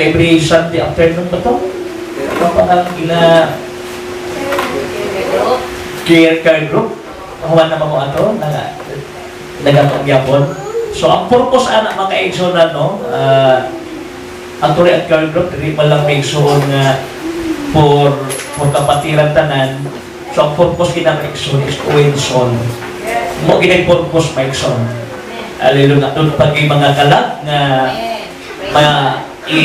Every Sunday afternoon ba to? Ano pa ang gina care care group? Human naman mo ato na nagatong yapon. So ang purpose ana, mga kaigsunan, no, actually ang care group dili man lang maigsuon nga for kapatiran tanan. So ang purpose gina, maigsoon, is to win soul. Mo gina purpose, maigsoon. Hallelujah. Doon pag mga kalag nga ma i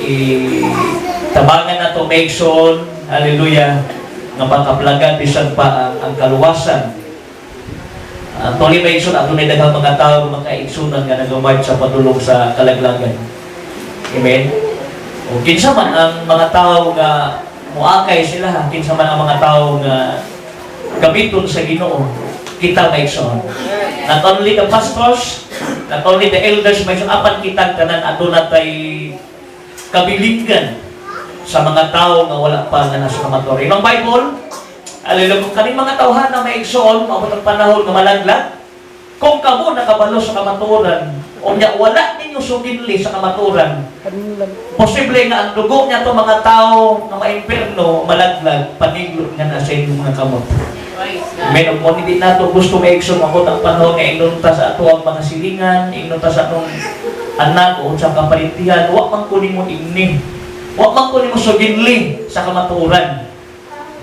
i tabangan na to, maigsoon. Hallelujah. Nga makaplagan bisan pa ang kaluwasan. Ang tuli, maigsoon, adunay daghang mga tao, mga kaigsunan, nga nagamarch sa padulong sa kalaglagan. Amen. O kinsa man ang mga tao nga muakay sila, kinsa man ang mga tao nga gamiton sa Ginoo, kita, maigsoon. Not only the pastors, not only the elders, maigsoon, apan kitang tanan aduna tay kabilingan sa mga tao nga wala pa nga nasa kamatuoran. Ang Bible, hallelujah, kung kaning mga tawhan na maigsoon, maabot ang panahon nga malaglag, kung kamo nakabalo sa kamatuoran, o nya wala ninyo suginli sa kamatuoran, posible nga ang dugo niya to mga tao nga maimpierno, malaglag, paniglot nga nasa inyong mga kamot. Amen. Ug mo hindi nato gusto, maigsoon, maabot ang panahon nga ingnon ta sa ato ang mga silingan, ingnon ta sa atong anak o sa kaparintihan, "Wa man ko nimo ingni. Wa man ko nimo suginli sa kamatuoran."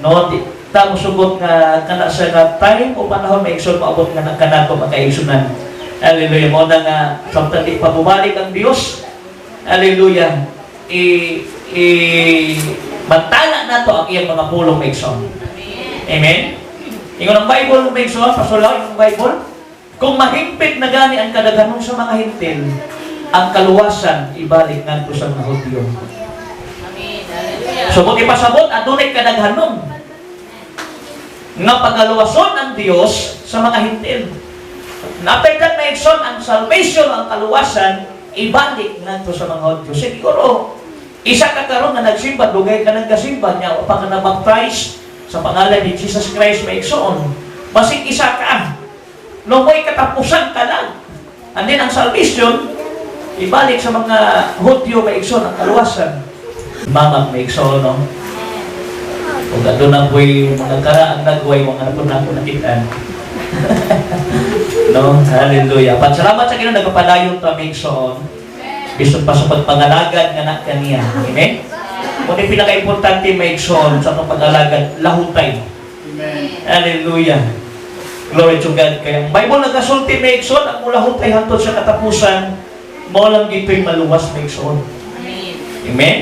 No, di ta mosugot nga kana sa nga time o panahon, maigsoon, maabot nga kanato, makaigsunan. Hallelujah. Mo na nga samtang di pa bumalik ang Dios. Hallelujah. I bantala nato ang iyang mga pulong, maigsoon. Amen. Ingon ang Bible, maigsoon, pasulaw yung Bible, kung mahimpit na gani ang kadaghanon sa mga Hentil, ang kaluwasan ibalik ngadto sa mga Hudyo. Amen. Hallelujah. So kung ipasabot, adunay kadaghanon nga pagaluwason ang Dios sa mga Hentil. After that, maigsoon, ang salvation, ang kaluwasan, ibalik ngadto sa mga Hudyo. Siguro, isa ka karon nga nagsimba, dugay ka nagkasimba, nya wa pa ka na-baptize sa pangalan ni Jesus Christ, maigsoon. Basig isa ka. No, mo'y katapusan ka lang. And then, ang salvation, ibalik sa mga Hudyo, maigsoon, ang kaluwasan. Mama, maigsoon, no? Ug aduna po'y mga karaang nagway, mga napun na ako nakitaan. No? Hallelujah. But salamat sa Ginoo, nagpapadayon ta, maigsoon. Bisan pa sa pagpangalagad nga na kaniya. Amen? Kung yung pinaka-importante, maigsoon, sa atong pag-alagad, lahutay. Amen. Hallelujah. Glory to God. Kaya ang Bible nagasulti, maigsoon, ang mulahutay hantod sa katapusan, mao lang gito'y maluwas, maigsoon. Amen. Amen?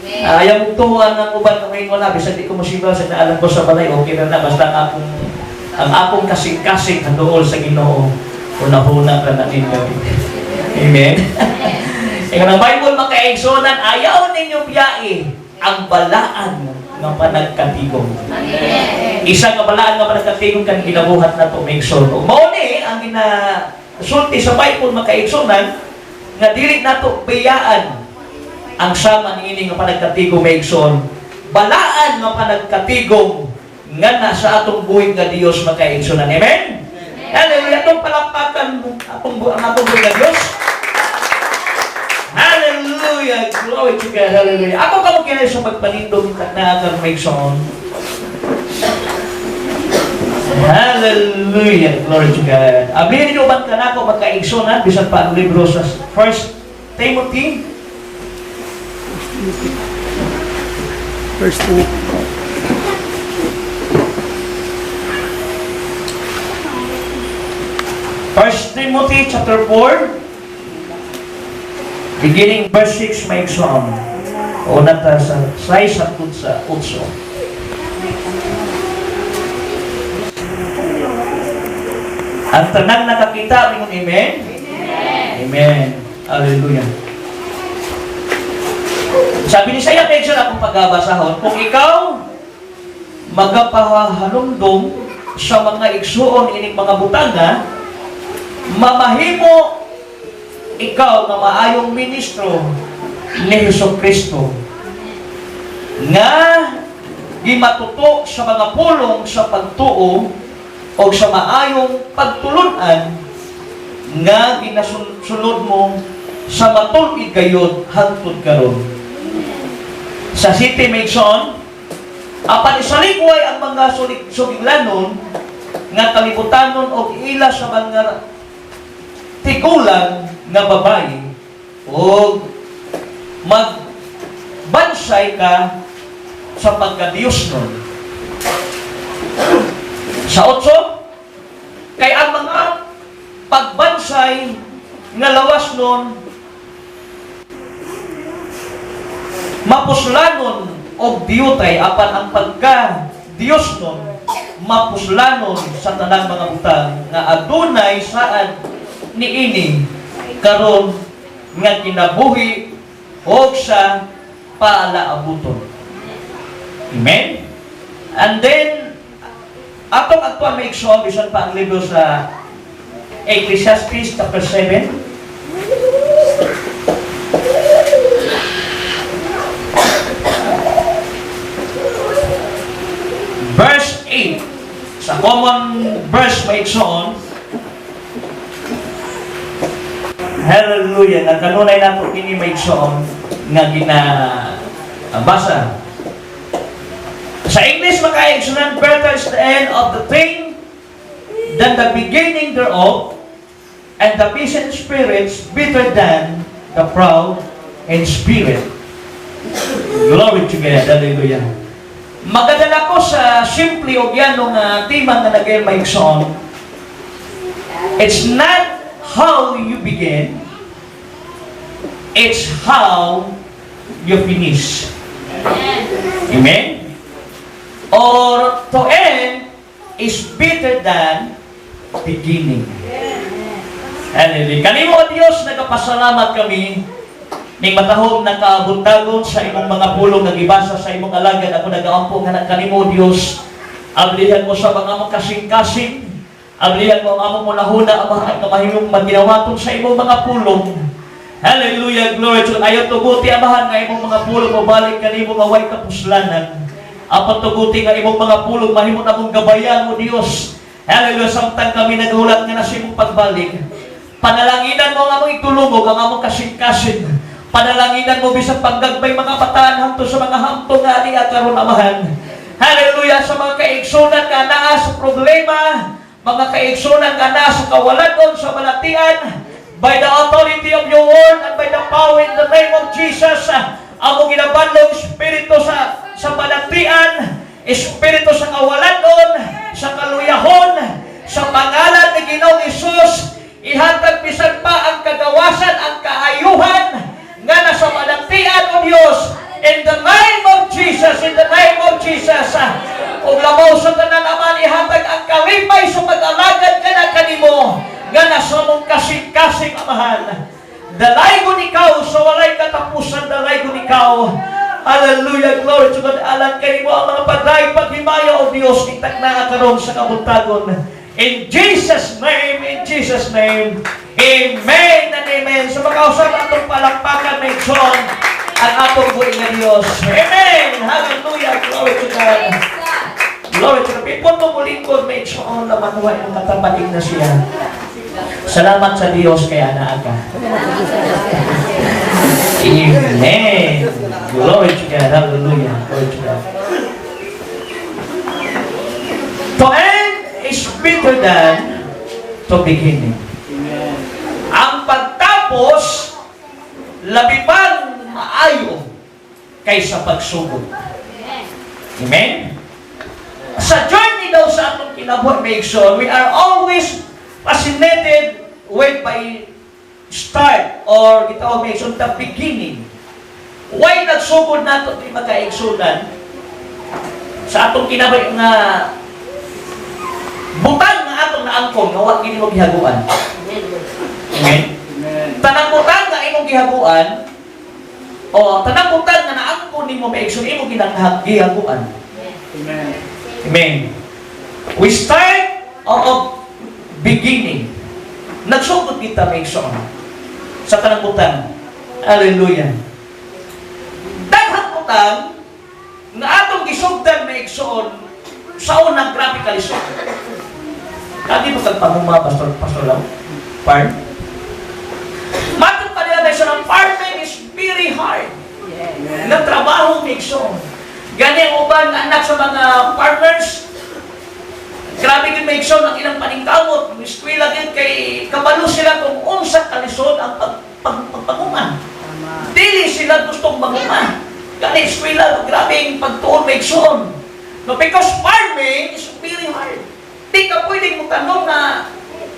Amen. Ayaw mong tuwan ng uban ng ngayon wala, bisan di ko mosimba sa naalam ko sa balay, okay na na, basta ang akong kasing-kasing haduol sa Ginoo, una-una ka na ninyo. Amen? Ingon ang Bible, makaigsunan, ayaw ninyo biyai ang balaan nga panagkatigom. Amen. Isa nga balaan nga panagkatigom kan ginabuhat na to, maigsoon. Ug mao ni ang ginasulti sa Bible, makaigsunan, nga dili nato biyaan ang sama niini nga panagkatigom, maigsoon. Balaan nga panagkatigom nga nasa atong buhi nga Dios, makaigsunan. Amen? Hallelujah. Atong palakpakan ang atong buhi nga Dios. Hallelujah! Glory to God. Hallelujah. Ako kamo kinay sa pagpanindog na kang maigsoon. Hallelujah. Glory to God. Ablihin ninyo uban kanako, magkaigsoon, bisan pa ang libro sa First Timothy. First Timothy. First Timothy chapter 4, beginning verse 6, maigsoon. Una ta sa 6 hangtod sa 8. Ang tanang nakakita, mingon amen? Amen. Hallelujah. Sabi ni Isaiah, maigsoon, akong pagabasahon, kung ikaw magapahalumdum sa mga igsuon ining mga butanga, mamahimo ikaw nga maayong ministro ni Hesus Kristo nga gimatuto sa mga pulong sa pagtuo o sa maayong pagtulunan nga ginasunod mo Sa matul-id gayod hangtod karon. Sa 7, mga igsoon, apan isaligway ang mga sugiglanon nga kalibutanon og ila sa mga tigulang nga babayi og magbansay ka sa pagkadiyos nun. Sa 8, kay ang mga pagbansay nga lawas nun mapuslanon og diyutay, apan ang pagka Diyos nun mapuslanon sa tanang mga butang nga adunay saad niini karon nga kinabuhi og sa palaabuton. Amen? And then, atong agtuan, mga igsoon, bisan pa ang libro sa Ecclesiastes chapter 7. Verse 8. Sa common verse, mga igsoon. Hallelujah. Nga kanunay nato kini, mga igsoon, nga ginabasa. Sa English, mga kaigsunan, "Better is the end of the thing than the beginning thereof, and the patient spirits better than the proud in spirit." Glory to God. Hallelujah. Magadala ko sa simple o yano nga tema nga nagay, mga igsoon. It's not how you begin, it's how you finish. Amen. Amen? Or to end is better than beginning. Hallelujah. Kanimo, O Dios, nagapasalamat kami ning matahom nakabuntagon sa imong mga pulong nga gibasa sa imong alagad. Ako nagaampo nga na kanimo, O Dios, ablihan mo sa mga among kasing-kasing, ablihan mo ang among hunahuna, Ama, nga mahimong maginawaton sa imong mga pulong. Hallelujah, glory to God. Ayaw tuguti, Amahan, nga imong mga pulong mobalik kanimo nga way kapuslanan. Apan tuguti nga imong mga pulong mahimo namong gabayan, O Dios. Hallelujah, samtang kami naghulat nga nasa imong pagbalik. Panalanginan mo ang among itulungog, ang among kasing-kasing. Panalanginan mo bisan panggagmay mga bataan hangtod sa mga hamtong nga ani karon, Amahan. Hallelujah, sa mga kaigsunan nga naa sa problema, mga kaigsunan nga naa sa kawalanon sa balatian, by the authority of your word and by the power in the name of Jesus, among ginabanlong espiritu sa balatian, espiritu sa kawalanon, sa kaluyahon, sa pangalan ni Ginoong Hesus, ihatag bisan pa ang kagawasan, ang kaayuhan nga nasa balatian, O Dios, in the name of Jesus, in the name of Jesus. Ug labaw sa tanan, Aman, ihatag ang kalipay sa pag-alagad ka na kanimo nga nasa mong kasing-kasing, Amahan. Dalaygon ikaw sa walay katapusan, dalaygon ikaw. Hallelujah, glory to God. Alang kanimo ang mga pagday, paghimaya, O Dios, itakna karon sa kabuntagon. In Jesus' name, in Jesus' name, amen and amen. Sa makausap atong palakpakan, mga igsoon, ang atong buhi nga Dios. Amen! Hallelujah, glory to God. Praise God. Glory to God. Before mo mulingkod, mga igsoon, laman wa ang katapating na siya. Salamat sa Dios kay anaa ka. Amen. Glory to God. Hallelujah. Glory to God. To end is better than to beginning. Amen. Ang pagtapos, labi pang maayo kaysa pagsugod. Amen. Amen? Sa journey daw sa atong kinabuhi, mga igsoon, we are always fascinated with by start or gitawag, mga igsoon, the beginning. Why nagsugod nato ito, mga kaigsunan, sa atong kinabuhi nga butang nga atong naangkon nga wa gini mo gihaguan? Amen? Amen. Tanang butang nga imong gihaguan o tanang butang nga naangkon nimo, mga igsoon, imong gihaguan. Amen. Amen. We start out of beginning. Nagsugod kita, mga igsoon, sa tanang butang. Hallelujah. Daghang butang nga atong gisugdan, mga igsoon, sa unang grabe kalisod. Kagi mo kag panguma, Pastor, Pastor Lau? Parn? Matod pa nila sa hard nga trabaho, igsoon. Gani ang uban nga anak sa mga farmers, grabe gid, igsoon, ang ilang paningkamot, eskwela gid kay kabalo sila kung unsa kalisod ang pagpanguma. Dili sila gustong manguma. Gani eskwela, grabe ang pagtuon, igsoon. No, because farming is very hard. Di ka pwedeng mo tanom na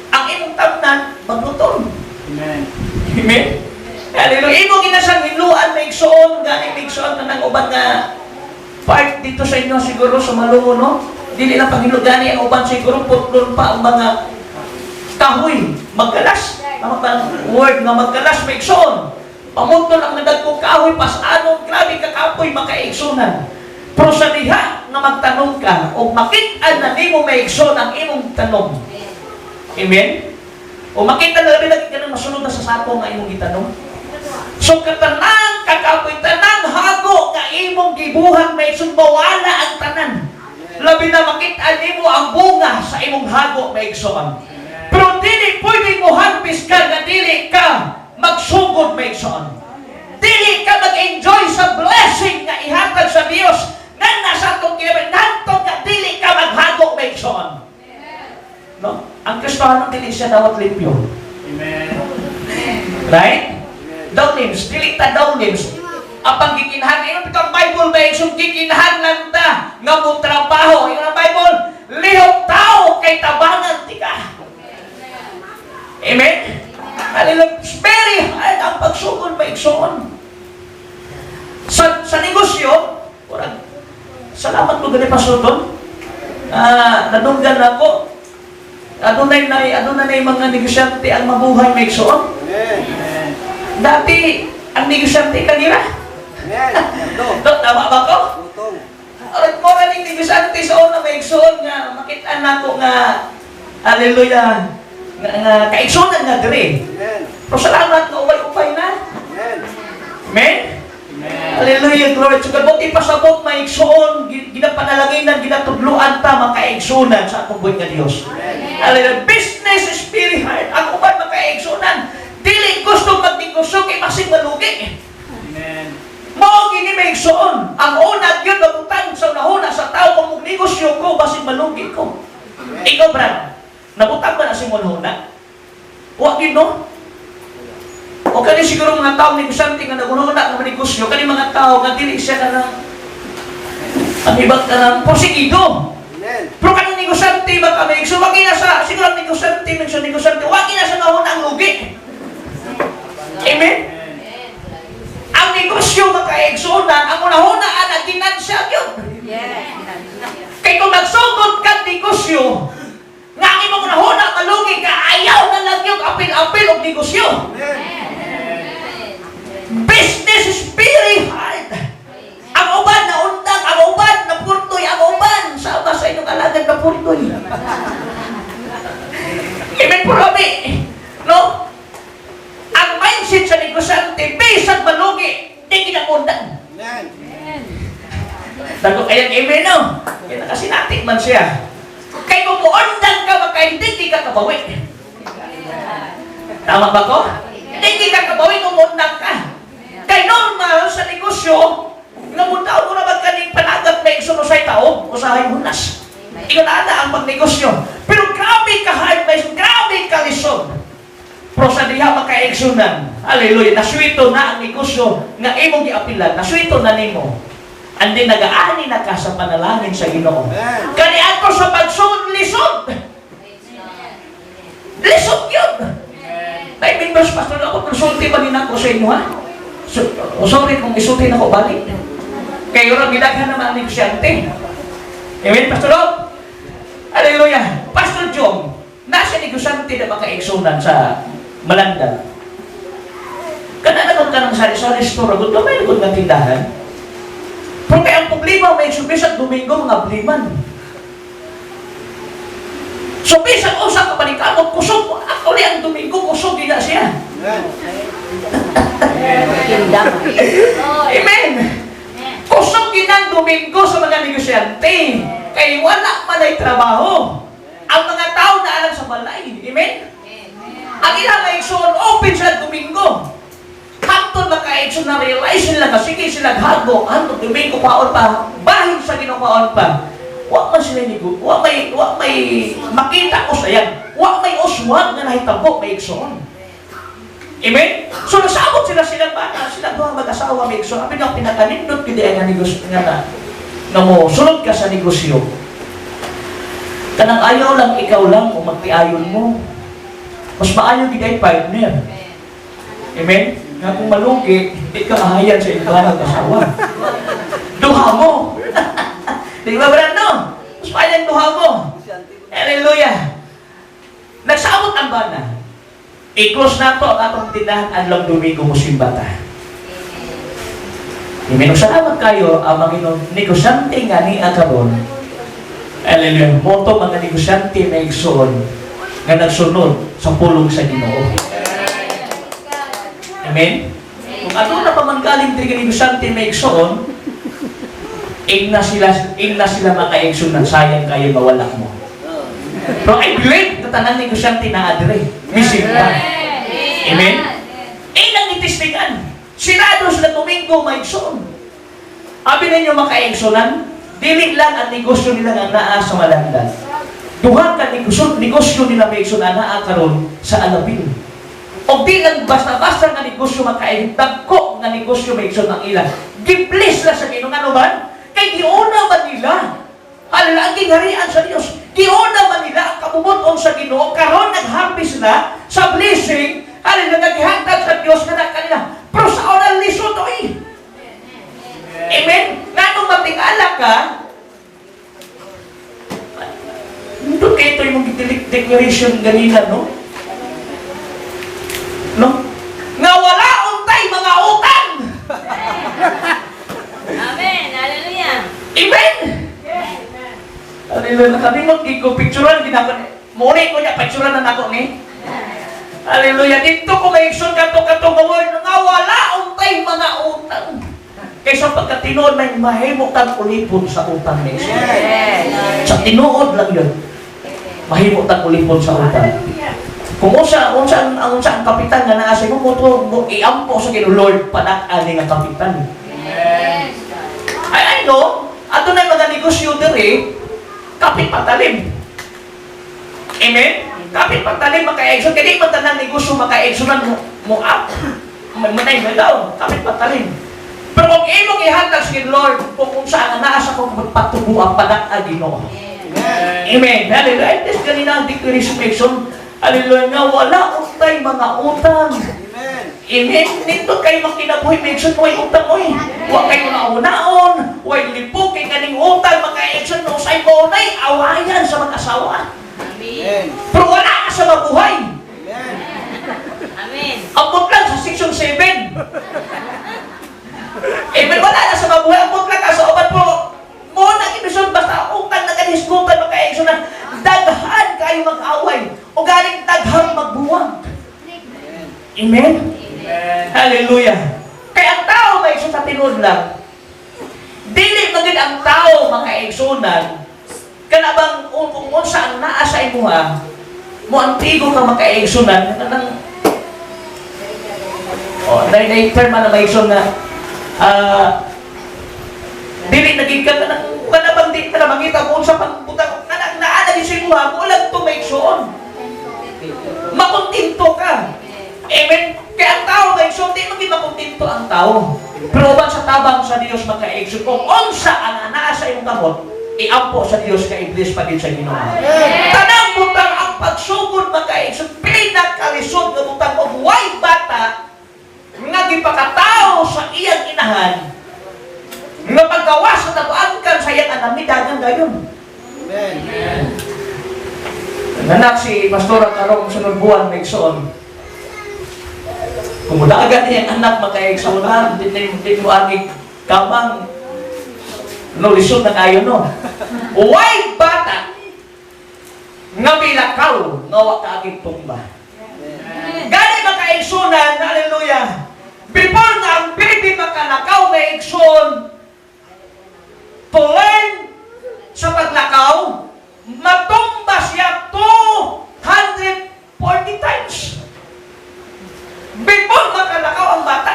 ang imong tamnan magluton. Amen. Amen? Hallelujah. Imo gina siyang hinluan, may igsoon, gani may igsoon tanang uban nga part dito sa inyo siguro sa Malungo, no? Dili lang panghinlo gani ang uban siguro putlon pa ang mga kahoy, magkalas. Tama ba ang word nga magkalas, may igsoon? Pamutol ang nadagkong kahoy, pasanong, grabe kakapoy, makaigsunan. Pero sa diha nga magtanong ka, o makita na nimo may igsoon ang imong tanong. Amen? O makita na labi lagi ka nang masunod na sa sako nga imong gitanong. So katanang kakapoy, tanang hago nga imong gibuhat, may mawala ang tanan. Labi na makita nimo ang bunga sa imong hago, may igsoon. Pero dili pwede mo harvest ka nga dili ka magsugod, may igsoon. Dili ka mag-enjoy sa blessing nga ihatag sa Dios nga nasa atong kinabuhi nantong nga dili ka maghago, may igsoon. No? Ang Kristiyano, dili siya dawat limpyo. Amen. Right? Daw names, dili ta daw names. Apang gikinahanglan, ingon ang Bible ba, yung gikinahanglan ta nga mo trabaho. Ingon ang Bible, lihok tao kay tabangan tika. Amen? Hallelujah. It's very hard ang pagsugod, maigsoon. Sa negosyo, murag, salamat mo gani, Pastor Don. Ah, nadunggan ako. Adunay na mga negosyante ang mabuhay, maigsoon. Amen. Dati, ang negosyante kanira. Amen. Do, tama ba ko? Lutong. Alright, mo na ning negosyante sa una, maigsoon nga makita nako nga hallelujah nga kaigsunan nga diri. Amen. Pero salamat nga ubay-ubay na. Amen. Amen? Amen. Hallelujah, glory to God. Buti pasabot, maigsoon, ginapanalanginan, ginatudluan ta makaigsunan sa atong buhi nga Dios. Hallelujah. Business is very hard. Ang uban, makaigsunan, dili gusto magnegosyo kay masig malugi. Amen. Mao gini, maigsoon. Ang una gyud mabutang sa unahuna sa tao kung negosyo ko, basig malugi ko. Ikaw, Brad, nabutang ba na si Monhuna? Wa gyud, no? O kani siguro mga tao negosyante nga nagununa nga negosyo, kani mga tao nga dili siya kanang ang ibang kanang posigido. Amen. Pero kanang negosyante ba kami, so wag na sa siguro ang negosyante, medyo negosyante, wag na sa nahuna ang lugi. Amen? Ang negosyo, makaigsunan, ang unahuna ang ginansya yun. Kay kung nagsugod kang negosyo, nga ang imong unahuna malugi ka, ayaw na lang yung apil-apil og negosyo. Amen. Business is very hard. Ang uban na undang, ang uban na purtoy, ang uban sama sa inyong alagad na purtoy. Amen po kami. No? Ang mindset sa negosyante, bisag malugi, di kinakundang. Amen. Dago kayang amen, no? Kaya nakasinatik man siya. Kay kung muundang ka, makaindi, di ka kabawi. Tama ba ko? Hindi ka kabawi kung muundang ka. Kay normal sa negosyo, nga muntaon mo naman kaning panagat na igsoon sa tao, usahay hunas. Ikaw na ang pagnegosyo. Pero grabe ka hard, grabe ka lisod. Pero sa diha makaigsunan, hallelujah, naswito na ang negosyo nga imong giapilan, naswito na nimo. Andi nagaani na ka sa panalangin sa Ginoo. Amen. Kani adto sa pagsugod, lisod. Lisod yun. Ay, members, pastor ako, konsulti ba din ako sa inyo, ha? So, oh, sorry kung isulti na ko balik. Kayo rin, gidaghan naman ang negosyante. Amen, Pastor Rob? Hallelujah. Pastor Jong, nasa negosyante na makaigsunan sa Malandan. Kana naman ka ng sari-sari store, agad gamay agad nga tindahan. Pero kaya ang problema, may bisag Domingo, mga bliman. So bisag usa ka paningkamot, kusog, actually ang Domingo, kusog gina siya. Amen. Amen! Kusog ginang Domingo sa mga negosyante. Kay wala man ay trabaho. Ang mga tao na alam sa balay. Amen? Ang ilang ay igsoon, open sila Domingo. Hangtod Hangtod makaigsoon na realize nila nga sige sila hago, hangtod Domingo paon pa, bahin sa Ginoo paon pa. Wa man sila nigo, wa may makita ko sa yan. Wa may uswag nga nahitabo, may igsoon. Amen? So nasabot sila silang bata, sila duha mag-asawa, may igsoon. Abi nga pinakanindot gid ay nga negosyo nga na nga mo sulod ka sa negosyo. Kanang ayaw lang ikaw lang o magpiayon mo. Mas maayo gid ay partner. Amen? Nga kung malugi, hindi ka mahayan sa iyong mag-asawa. Duha mo. Di ba, Brando? Mas maayo ang duha mo. Hallelujah. Nagsabot ang bana. I-close na to ang atong tindahan adlaw Domingo mo simbata. Amen. Ug salamat kayo ang mga negosyante nga ni karon. Hallelujah. Moto mga negosyante may igsoon nga nagsunod sa pulong sa Ginoo. Amen? Kung ano na pamanggaling diri nga negosyante may igsoon, ing na sila makaigsoon ng sayang kayo mawala mo. Pero I believe na tanan negosyante na adre. Misimba. Amen? Ilang itistingan. Sirado sila Domingo may igsoon. Abi ninyo makaigsonan, dili lang ang negosyo nila nga naa sa Malandan. Duha ka negosyo, negosyo nila may igsoon ang naa karon sa Alabin. O di lang basta-basta nga negosyo makaigsoon, dagko nga negosyo may igsoon ang ilan. Gi-bless la sa Ginoo, ngano man? Kay giuna man nila. Alala ang gingharian sa Dios. Giuna man nila ang kabubut-on sa Ginoo, karon nag-harvest na sa blessing, alala nga gihatag sa Dios nga na kanila. Pero sa una lisod oy. Amen? Nganong matingala ka, doon kayo ito yung declaration ganina, no? No? Nga wala untay mga utang! Amen. Hallelujah. Amen! Hallelujah. Nakalimot ko picturean ginako ni. Muli ko niya picturean na nako ni. Hallelujah. Dito ko may kato kato nga word nga wala untay mga utang. Kaysa pagkatinuod may mahimo tag ulipon sa utang ni Jesus. Sa tinuod lang yun. Mahimo tag ulipon sa utang. Kung unsa ang kapital nga naa sa imo mo to mo iampo sa Ginoo, Lord, padak-ani nga kapital. Ay, I know, ato na mga negosyo diri, kapit patalim. Amen? Kapit patalim maka-exo. Kaya di man tanang negosyo maka-exo na mo, mo up. Manay mo daw, kapit patalim. Pero kung imong ihatag sa Lord, kung unsa ang naa sa kong magpatubo ang padak Ginoo. Amen. Hallelujah. This kanina ang declaration. Hallelujah. Nga wala untay mga utang. Amen. Amen. Nito kay makinabuhi, make sure mo ay utang mo eh. Wa kayo naunaon, way lipo kay kaning utang, maka-action no say mo nay awayan sa mag-asawa. Amen. Amen. Pero wala ka sa mabuhay. Amen. Amen. Abot lang sa section 7. Amen. Wala na sa mabuhay. Abot lang ka sa uban po. Mo na ibison basta utang na kanisgutan maka-action na daghan kayo mag-away o galing daghang magbuwag. Amen. Amen. Hallelujah. Kaya ang tao may sa tinuod lang. Dili magid ang tao makaigsunan kana bang kung unsa ang naa sa imuha mo antigo ka makaigsunan kanang oh dai dai term na maigsoon nga dili naging ka kanang kana bang di ka na mangita kung unsa pang butang kanang naa na sa imuha mo lang to maigsoon, makontento ka. Amen? Kaya ang tao, maigsoon, di maging makontento ang tao. Pero uban sa tabang sa Dios makaigsoon, kung unsa ang anaa sa imong kamot, iampo sa Dios ka i-bless pa din sa Ginoo. Tanang butang ang pagsugod makaigsoon, pinakalisod nga butang og way bata nga gipakatao sa iyang inahan nga paggawas sa tabuangkan sa iyang anak midagan gayon. Amen. Nanak si Pastora karong sunod buwan may igsoon. Kung mulagan niya ang anak makaigsunan, di, di, di mo agi kamang no lisod na kayo no. Way bata nga milakaw nga wa kaagig tumba. Gani makaigsunan, hallelujah. Before nga ang baby makalakaw may igsoon, to learn sa paglakaw, matumba siya 240 times. Before makalakaw ang bata.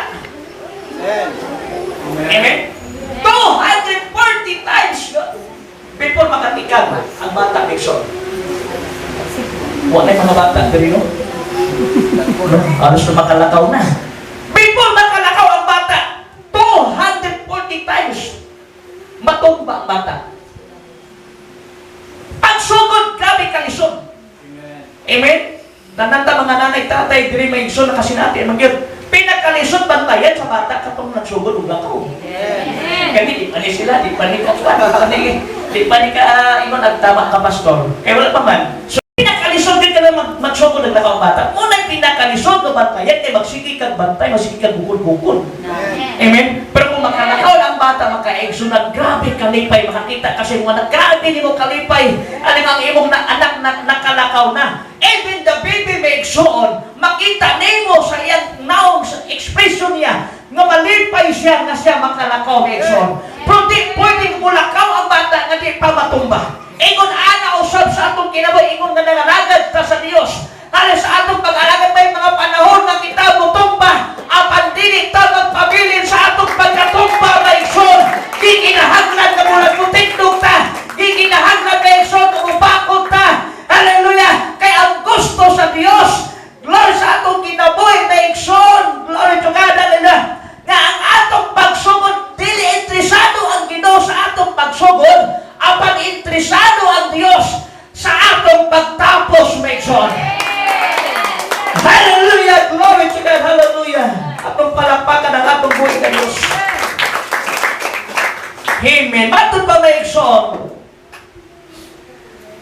mga bata diri, no? No? Alos na makalakaw na. Before makalakaw ang bata, 240 times matumba ang bata. Pagsugod, grabe kalisod. Amen. Amen? Tanan ta mga nanay, tatay, diri may igsoon na kasinati, man gyud. Pinakalisod bantayan sa bata katong nagsugod og lakaw. Amen. Kani di pa ni sila, di pa ni ka di pa ni ka ingon nagtama ka, pastor. Kay wala pa man. So pinakalisod din ka na magsugod og lakaw ang bata. Unang pinakalisod nga bantayan kay magsige kag bantay, magsige kag bukol-bukol. Amen. Amen? Pero kung makalakaw ang bata, makaegsunan, grabe kalipay, makakita kasi mga anak, grabe nimo kalipay. Ano ang imong na, anak na, nakalakaw na. Even the baby may igsuon, makita nimo sa iyang naong, sa expression niya, nga malipay siya nga siya makalakaw, may igsuon. Pero di pwedeng mulakaw ang bata nga di pa matumba. Ingon ana usab sa atong kinabuhi, ingon nga nangalagad ta sa Dios. Halos sa atong pag-alagad may mga panahon nga kita mutumba, apan dili ta magpabilin sa atong pagkatumba, may igsoon. Gikinahanglan nga murag mutindog ta. Gikinahanglan, may igsoon, nga mubakod ta. Hallelujah! Kay ang gusto sa Dios, glory, sa atong kinabuhi, may igsoon, glory to God, hallelujah, nga ang atong pagsugod, dili interesado ang Ginoo sa atong pagsugod, apan interesado ang Dios sa atong pagtapos, may igsoon. Hallelujah! Glory to God! Hallelujah! Atong palakpakan ang atong buhi nga Diyos. Amen. Matod pa, may igsoon,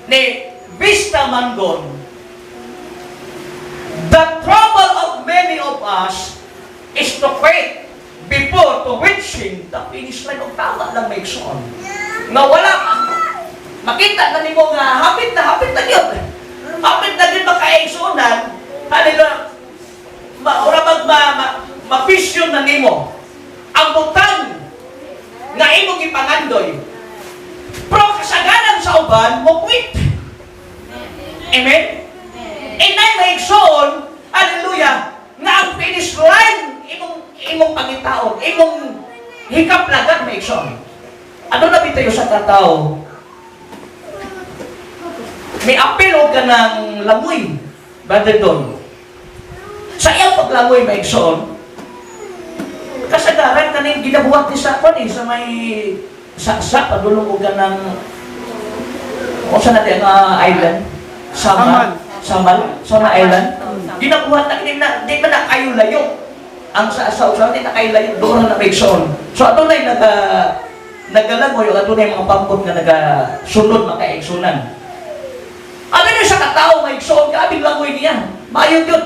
ni Vista Mangon, "The trouble of many of us is to quit before to reaching the finish line." Og tama lang, may igsoon. Nga wala, makita na nimo nga hapit na yun. Hapit na din makaigsuonan. Hallelujah. Ora mag ma, ma, ma-vision na nimo ang butang nga imong gipangandoy. Pero kasagaran sa uban, mo quit. Amen? Inay may igsoon, hallelujah, nga ang finish line imong pangitaon, imong hikaplagan, may igsoon. Ano na bitayo sa katao? May apel og ka ng langoy, Brother Don. Sa iyang paglangoy, may igsoon, kasagaran kaning ginabuhat ni sa kwan eh, sa may sa padulong og ka ng o sa natin ang island? Samal. Samal. Sama Island. Ginabuhat na kini na di man na kayo layo. Ang sa di na kayo layo doon na may igsoon. So adunay nagalangoy o adunay mga pambot nga nagasunod makaigsunan. Ano yun sa katao may igsoon, grabe langoy niya. Maayo yun.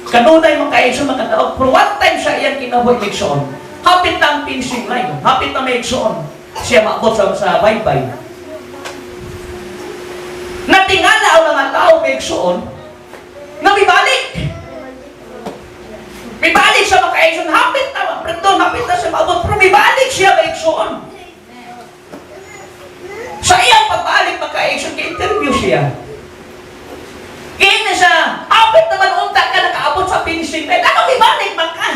Kanunay makaigsoon makatao. Pero one time sa iyang kinabuhi, may igsoon, hapit na ang finishing line. Hapit na, may igsoon, siya maabot sa baybay. Natingala ang mga tao, may igsoon, na mibalik. Mibalik sa makaigsoon. Hapit na, perdon, hapit na siya maabot. Pero mibalik siya, may igsoon. Sa iyang pagbalik, makaigsoon, interview siya. Kaya na siya, hapit naman unta ka nakaabot sa finishing line. Ano mibalik man ka?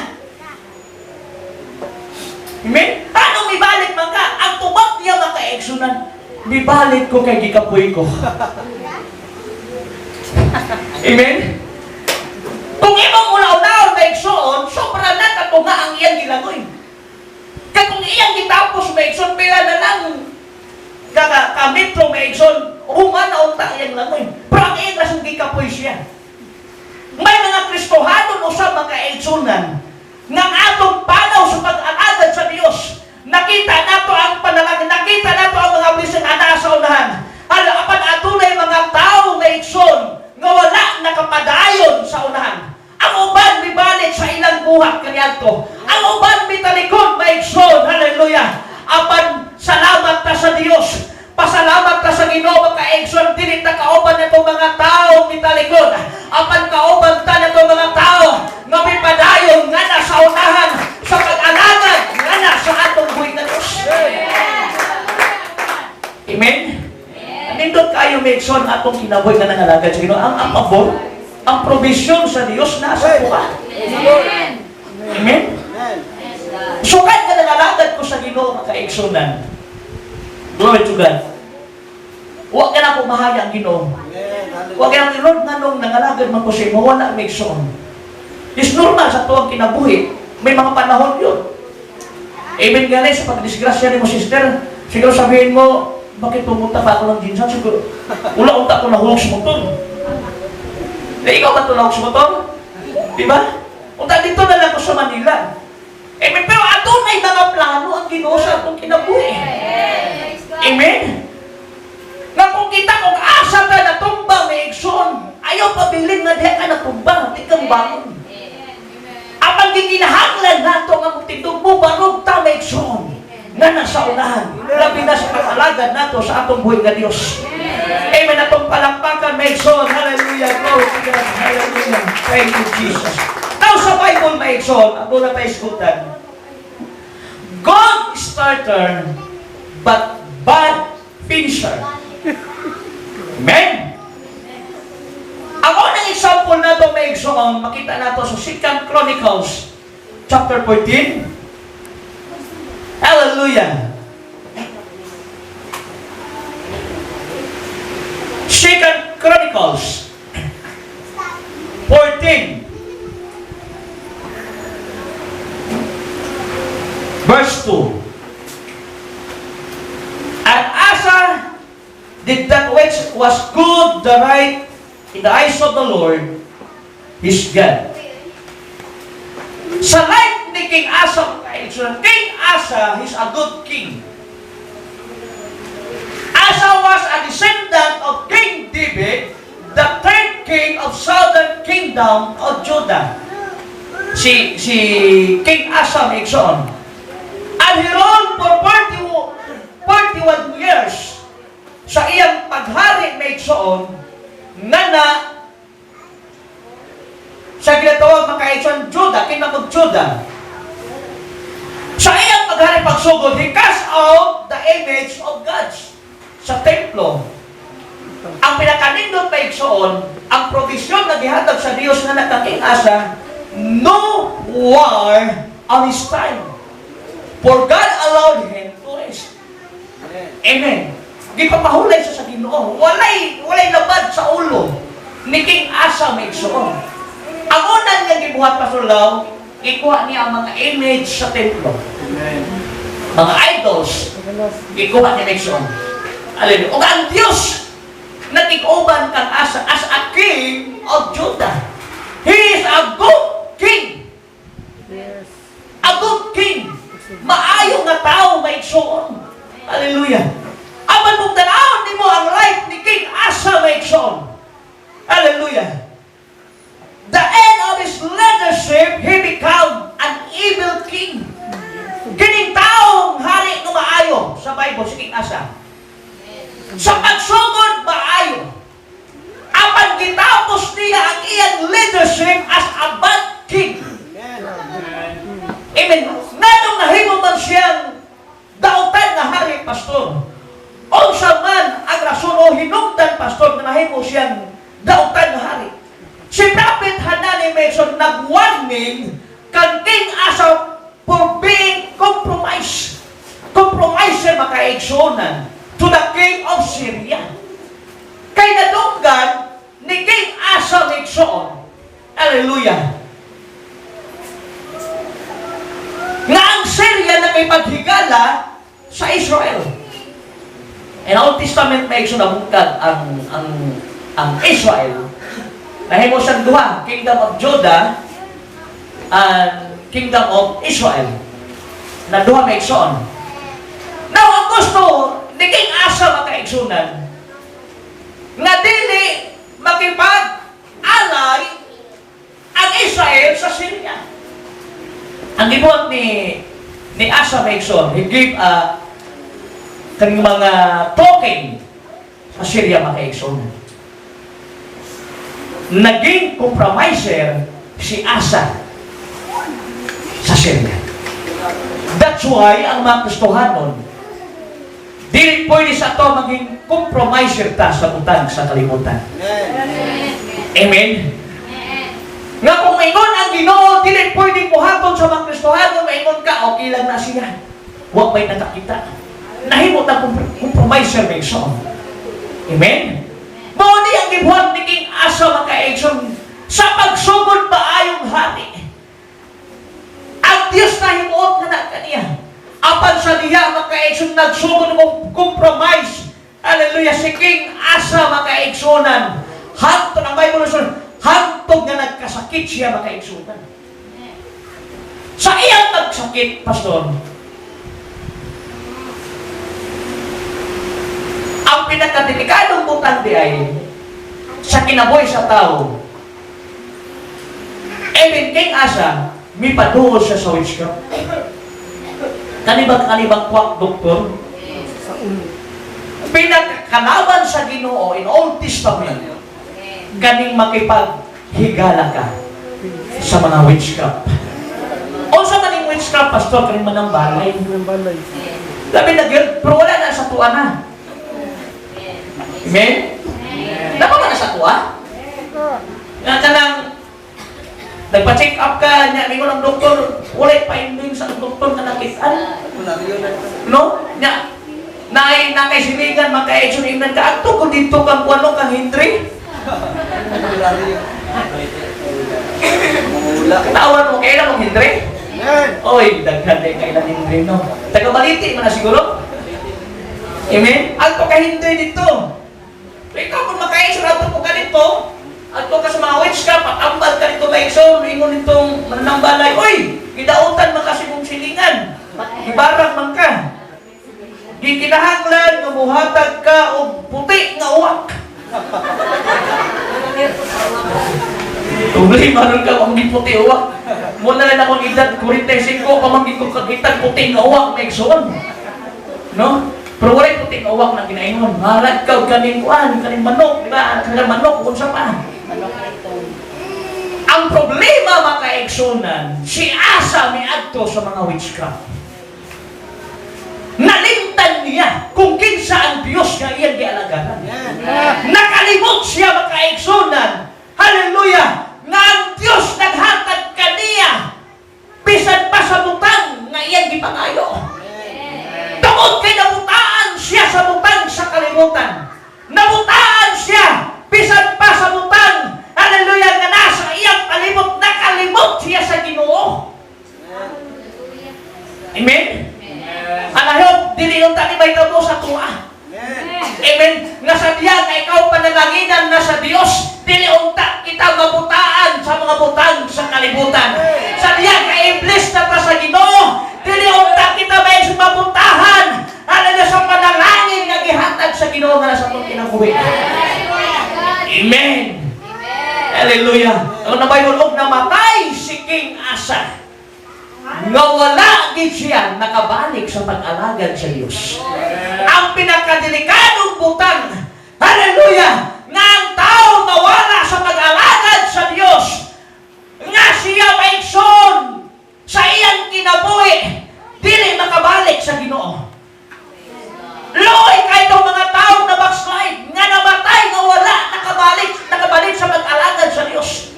Amen? Ano mibalik man ka? Ang tubag niya, makaigsunan, "Mibalik ko kay gikapoy ko." Amen? Kung imong ulaw-ulawon, maigsoon, sobra na katunga ang iyang gilangoy. Kay kung iyang gitapos, maigsoon, pila na lang ka metro, maigsoon, human na unta ang iyang langoy. Pero ang iyang rason, gikapoy siya. May mga Kristohanon usab, mga kaigsunan, nga ang atong panaw sa pag-alagad sa Dios, nakita nato ang panalangin, nakita nato ang mga blessing ana sa unahan. Hala, apan adunay mga tao na igsoon nga wala nakapadayon sa unahan. Ang uban mibalik sa ilang buhat kaniadto. Ang uban mitalikod, maigsoon. Hallelujah. Apan salamat ta sa Dios. Pasalamat ta sa Ginoo, makaigsoon, dili ta kauban nato mga tao mitalikod. Apan kauban ta nato mga tao nga mipadayon nga na sa unahan sa pag-alagad nga na sa atong buhi nga Dios. Amen? Nindot kayo, maigsoon, atong kinabuhi nga nangalagad sa Ginoo. Ang pabor, ang provision sa Dios nasa buka. Amen. Amen? Amen. Sukad nga nangalagad ko sa Ginoo, makaigsunan. Glory to God. Wa ka na pumahaya ang Ginoo. Amen. Hallelujah. Wa kay ang Lord, nganong nangalagad man ko sa imo, wala may igsoon. Is normal sa tuwang kinabuhi. May mga panahon yun. Amen, gani sa pagdisgrasya nimo, sister, siguro sabihin mo, "Bakit pumunta pa ako ng GenSan? Siguro, wala unta ko nahulog sa motor." Na ikaw ba tulog sa motor? Di ba? Unta dito na lang ko sa Manila. Amen. Pero adunay mga plano ang Ginoo sa atong kinabuhi. Amen? Nga kung kita, kung asa ka natumba, may igsoon, ayaw pabilin nga diha ka natumba, di kang bangon. Apan gikinahanglan nato nga magtindog mo, barog ta, may igsoon, nga nasa unahan, labi na sa pag-alagad nato sa atong buhi nga Dios. Amen. Atong palakpakan, may igsoon. Hallelujah. Glory to God. Hallelujah. Thank you, Jesus. Now sa Bible, may igsoon, ato na tayo isgutan. Good starter, but bad finisher. Amen? Ang unang example nato, may igsoon, makita nato sa 2 Chronicles chapter 14. Hallelujah. 2 Chronicles 14 verse 2. And Asa did that which was good, the right, in the eyes of the Lord, his God. Sa life ni King Asa, King Asa is a good king. Asa was a descendant of King David, the third king of southern kingdom of Judah. Si King Asa, may igsoon. And he ruled for 40, 41 years sa iyang paghari, may igsoon, nga na sa ginatawag, mga kaigsoon, Judah, Kingdom of Judah. Sa iyang paghari pagsugod, he cast out the image of gods sa templo. Ang pinakanindot pa, igsoon, ang provision na gihatag sa Dios nga na King Asa, no war on his time. For God allowed him to rest. Amen. Amen. Gipapahulay siya sa Ginoo. Walay labad sa ulo ni King Asa, may igsoon. Ang unang niyang gibuhat, Pastor Lau, ikuha niya ang mga image sa templo. Amen. Mga idols, ikuha niya, may igsoon. Hallelujah. Ug ang Dios nakig-uban kang Asa as a king of Judah. He is a good king. A good king. Maayo nga tao, may igsoon. Hallelujah. Apan kung tan-awon nimo ang life ni King Asa, may igsoon. Hallelujah. The end of his leadership, he became an evil king. Kining taong hari nga maayo sa Bible, si King Asa. Sa pagsugod, maayo. Apan gitapos niya ang iyang leadership as a bad king. Amen. Amen. Nganong nahimo man siyang dautan nga hari, pastor? Unsa man ang rason o hinungdan, pastor, na nahimo siyang dautan nga hari? Si Prophet Hanani, may igsoon, nag-warning kang King Asa for being compromised. Compromiser, makaigsunan, to the king of Syria. Kay nadunggan ni King Asa, may igsoon. Hallelujah. Nga ang Syria nakipaghigala sa Israel. In Old Testament, may igsoon, nabungkag ang Israel. Nahimo siyang duha, Kingdom of Judah and Kingdom of Israel. Na duha, may igsoon. Now, ang gusto ni King Asa, makaigsunan, nga dili makipag-alay ang Israel sa Syria. Ang gibuhat ni Asa, may igsoon, he gave a kaning mga token sa Syria, makaigsoon. Naging compromiser si Asa sa Syria. That's why ang mga Kristohanon, dili pwede sa ato maging compromiser ta sa butang sa kalibutan. Amen. Amen? Nga kung maingon ang Ginoo, dili pwedeng buhaton sa mga Kristohanon, maingon ka, "Okay lang na siya. Wa may nakakita." Nahimo ta compromiser, may igsoon. Amen? Mao ni ang gibuhat ni King Asa, mga kaigsoon, sa pagsugod maayong hari. Ang Diyos na himuot na na kaniya. Apan sa diha, mga kaigsoon, nagsugod mo compromise. Hallelujah. Si King Asa, mga kaigsunan. Hantod ang Bible says, hantod nga nagkasakit siya, mga kaigsunan. Sa iyang pagsakit, Pastor, ang pinakadelikadong butang di ay sa kinabuhi sa tao, even King Asa, mipaduol siya sa witchcraft. Kanibang quack doctor, pinakakalaban sa Ginoo in Old Testament, kaning makipaghigala ka sa mga witchcraft. Unsa kaning witchcraft, Pastor? Kaning manambalay. Ng balay. Labi na gyud, pero wala na sa tuwa na. Amen? Dapat ba na sa tuwa? Nga kanang nagpa-check up ka niya, mingon ang doktor, walay finding sa doktor nga nakitaan. No? Nya, naay nakay silingan maka-action ingnan ka adto ko dito kang kuano kang Henry. Mula. Katawan mo kailan mong Henry? Amen. Oy, daghan day kailan Henry, no. Taga Baliti man na siguro. Amen? Adto ka Henry dito. So, ikaw kung maka-action adto ko ka dito, adto ka sa mga witchcraft, patambal ka dito may so ingon nitong mananambalay, oy, gidautan man kasi mong silingan. Ibarang man ka. Gikinahanglan nga muhatag ka og puti nga uwak. Problema ron ka kung di puti uwak. Muna na akong edad, 45 pa man gid ko kagitag puti nga uwak may igsoon. No? Pero walay puti nga uwak na ginaingon. Harag ka og kaning kuan, kaning manok, di ba? Kaning manok unsa pa. Ang problema, mga kaigsunan, si Asa miadto sa mga witchcraft. Nalimtan niya kung kinsa ang Diyos nga iyang gialagaran. Nakalimot siya, mga kaigsunan. Hallelujah! Nga ang Diyos naghatag kaniya bisan pa sa butang nga iyang gipangayo. Tungod kay nabutaan siya sa butang sa kalibutan. Nabutaan siya bisan pa sa butang. Hallelujah! Nga nasa iyang palibot, nakalimot siya sa Ginoo. Amen? And I hope, dili yung tani may tabo sa tuwa. Amen? Nga sa diya nga ikaw panalanginan na sa Dios, dili unta kita mabutaan sa mga butang sa kalibutan. Sa diya nga iblis na ta sa Ginoo, dili unta kita may mabutahan. Hallelujah, sa panalangin nga gihatag sa Ginoo nga nasa atong kinabuhi. Amen. Hallelujah. Ang na Bible og namatay si King Asa, nga wala gid siya nakabalik sa pag-alagad sa Dios. Ang pinakadelikadong butang, hallelujah, nga ang tao mawala sa pag-alagad sa Dios, nga siya maigsoon sa iyang kinabuhi, dili makabalik sa Ginoo. Luoy kay itong mga tao na backslide, nga namatay, nga wala nakabalik sa pag-alagad sa Dios.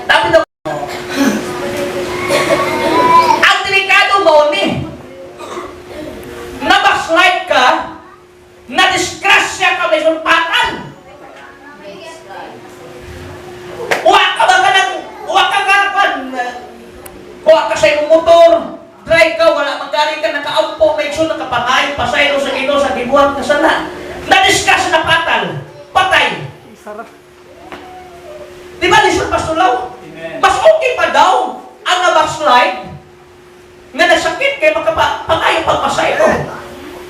Dapat na ang delikado mo ni na backslide ka, na disgrasya ka, may sumpatan. Wa ka ba ka ng, wa ka ka, kan, wa ka sa imong motor, drive ka, wala magaling ka, nakaampo, may sun, nakapangayo, pasaylo sa Ginoo sa gibuhat ka sala. Na-disgrasya na patal, patay. Sarap. Di ba, lisod, Pastor Lau? Mas okay pa daw ang na-backslide nga nasakit kay makapangayo pagpasaylo.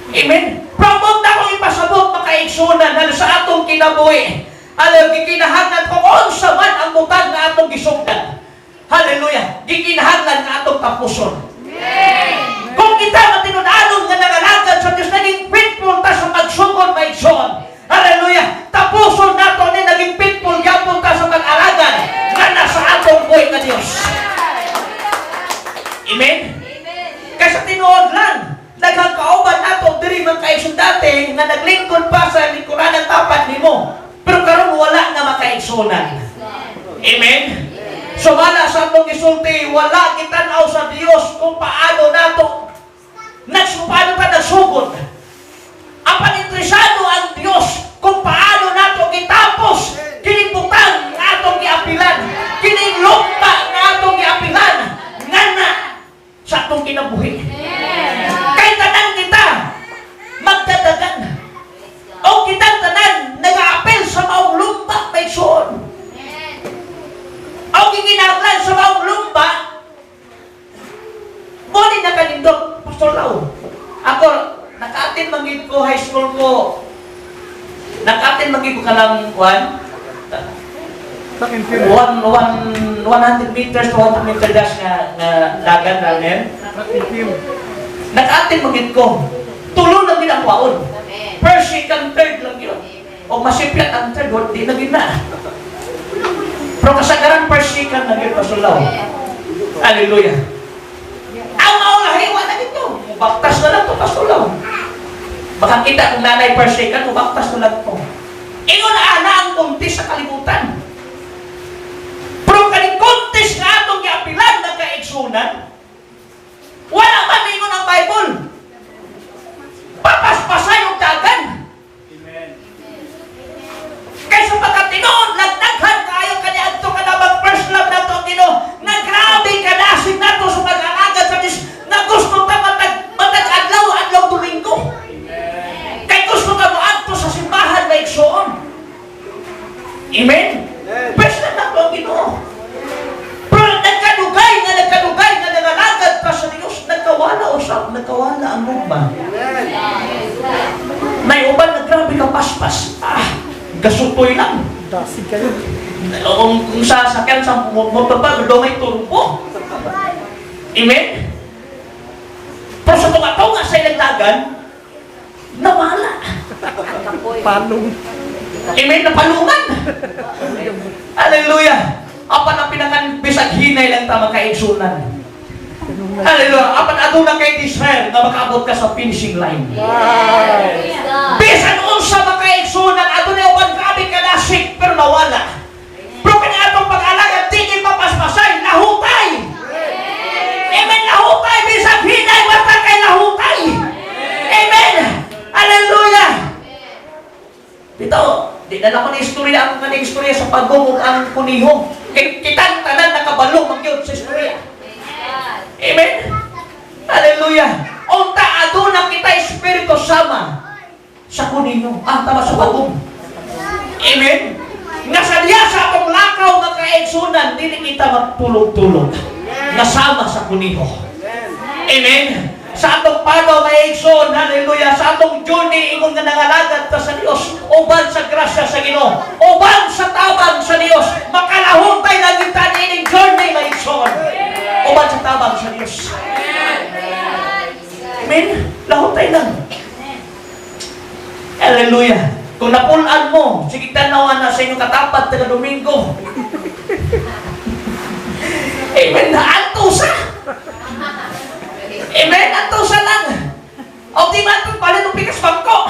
Amen? Promote na akong ipasabot, mga kaigsunan, halo sa atong kinabuhi. Alam, gikinahanglan kung unsa man ang butang nga atong gisugdan. Hallelujah! Gikinahanglan nga atong tapuson. Kung kita matinud-anon nga nangalagad sa Diyos, naging faithful ta sa pagsugod, maigsoon. Hallelujah! Tapuson nato ni naging faithful gyapon ta sa pag-alagad nga nasa atong buhi nga Diyos. Amen? Kaysa tinuod lang, daghang kauban nato diri man kaigsoon dati nga naglingkod pa sa lingkuran ng tapat nimo. Pero karon wala na makaigsunan. Amen? Sumala sa atong gisulti, wala gitan-aw sa Dios kung paano nato paano ta nasugod. Apan interesado ang kanang kuan. Track and field. One, one, 100 meters to 100 meter dash nga dagan namin. Track and field. Nag-atin magid ko. Tulo lang gid ang kwaon. Amen. First, second, third lang yun. O masipyat ang third, di na gid na. Pero kasagaran first, second lang yun, pasulaw. Hallelujah. Ang maulahi, wala dito. Mubaktas na lang to, pasulaw. Baka kita kung nanay first, second, mubaktas na lang to. Ingon ana ang contest sa kalibutan. Pero kaning contest nga atong giapilan na kaigsunan, wala man ingon ang Bible. Papaspasay og dagan. Amen. Kaysa pagkatinuod, nagdaghan kaayo kaniadto kanabang first love nato ang Ginoo. Nga grabe kadasig nato sa pag-alagad sa Dios nga gusto ta matag adlaw adlaw Domingo. Amen. Kay gusto ta moadto sa simbahan na igsuon. Amen. Amen. First love nato ang Ginoo. Pero nagkadugay nga nangalagad pa sa Dios, nagkawala usab, nagkawala ang gugma. Amen. May uban na grabe ka paspas. Ah, gasutoy lang. Dasig kayo. Kung sa sakyan sa motorbike, doon may turbo. Amen? Pero sa tunga-tunga sa ilang dagan, nawala. Kapoy. Palong. Amen? Napalungan. Hallelujah. Apan ang pinangan, bisag hinay lang ta makaigsunan. Hallelujah. Apan aduna kay Israel nga makaabot ka sa finishing line. Praise God. Bisan unsa makaigsunan, adunay uban grabe kadasig pero nawala. Pero kani atong pag-alagad, di gid mapaspasay, nahutay. Amen, nahutay bisag hinay basta kay nahutay. Amen. Hallelujah. Dito, di na lang ko na istorya ang kaning istorya sa pagong ug ang kuniho. Kay kitang tanan nakabalo man gyud sa istorya. Praise God. Amen. Hallelujah. Unta aduna kita espiritu sama sa kuninyo. Ah, tama sa pagong. Amen. Nga sa diya sa atong lakaw nga kaigsunan, dili kita magtulog-tulog. Nga sama sa kuniho. Amen. Amen. Sa atong panaw may igsoon, hallelujah, sa atong journey, ingon nga nangalagad ta sa Dios, uban sa grasya sa Ginoo, uban sa tabang sa Dios, makalahuntay lang kita niining journey may igsoon. Uban sa tabang sa Dios. Amen. Lahuntay lang. Hallelujah. Kung napulaan mo, sige tanawan na sa inyong katapat taga Domingo. Amen. Antusa. Amen. Antusa lang. O di man itong palit pikas bangko.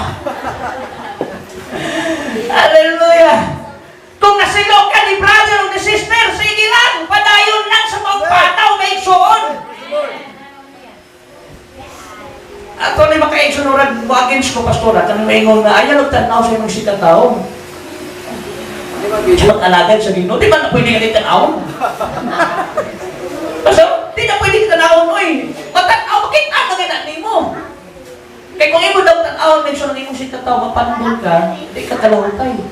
Hallelujah. Kung nasilo ka ni brother o ni sister, sige lang. Padayon lang sa pagpataw may igsuon. Ato ni makaigsoon orag mo against ko, pastora, kanang maingon nga ayaw og tan-aw sa imong sikat tao. Di ba, Bishop? Sa pag-alagad sa Ginoo, di ba na pwede ka tan-aw? Pastor, di na pwede ka tan-awon oy. Matan-aw makita na gina nimo. Kay kung imo daw tan-awon minsan ang imong sikat tao mapandol ka, di ka kalahutay.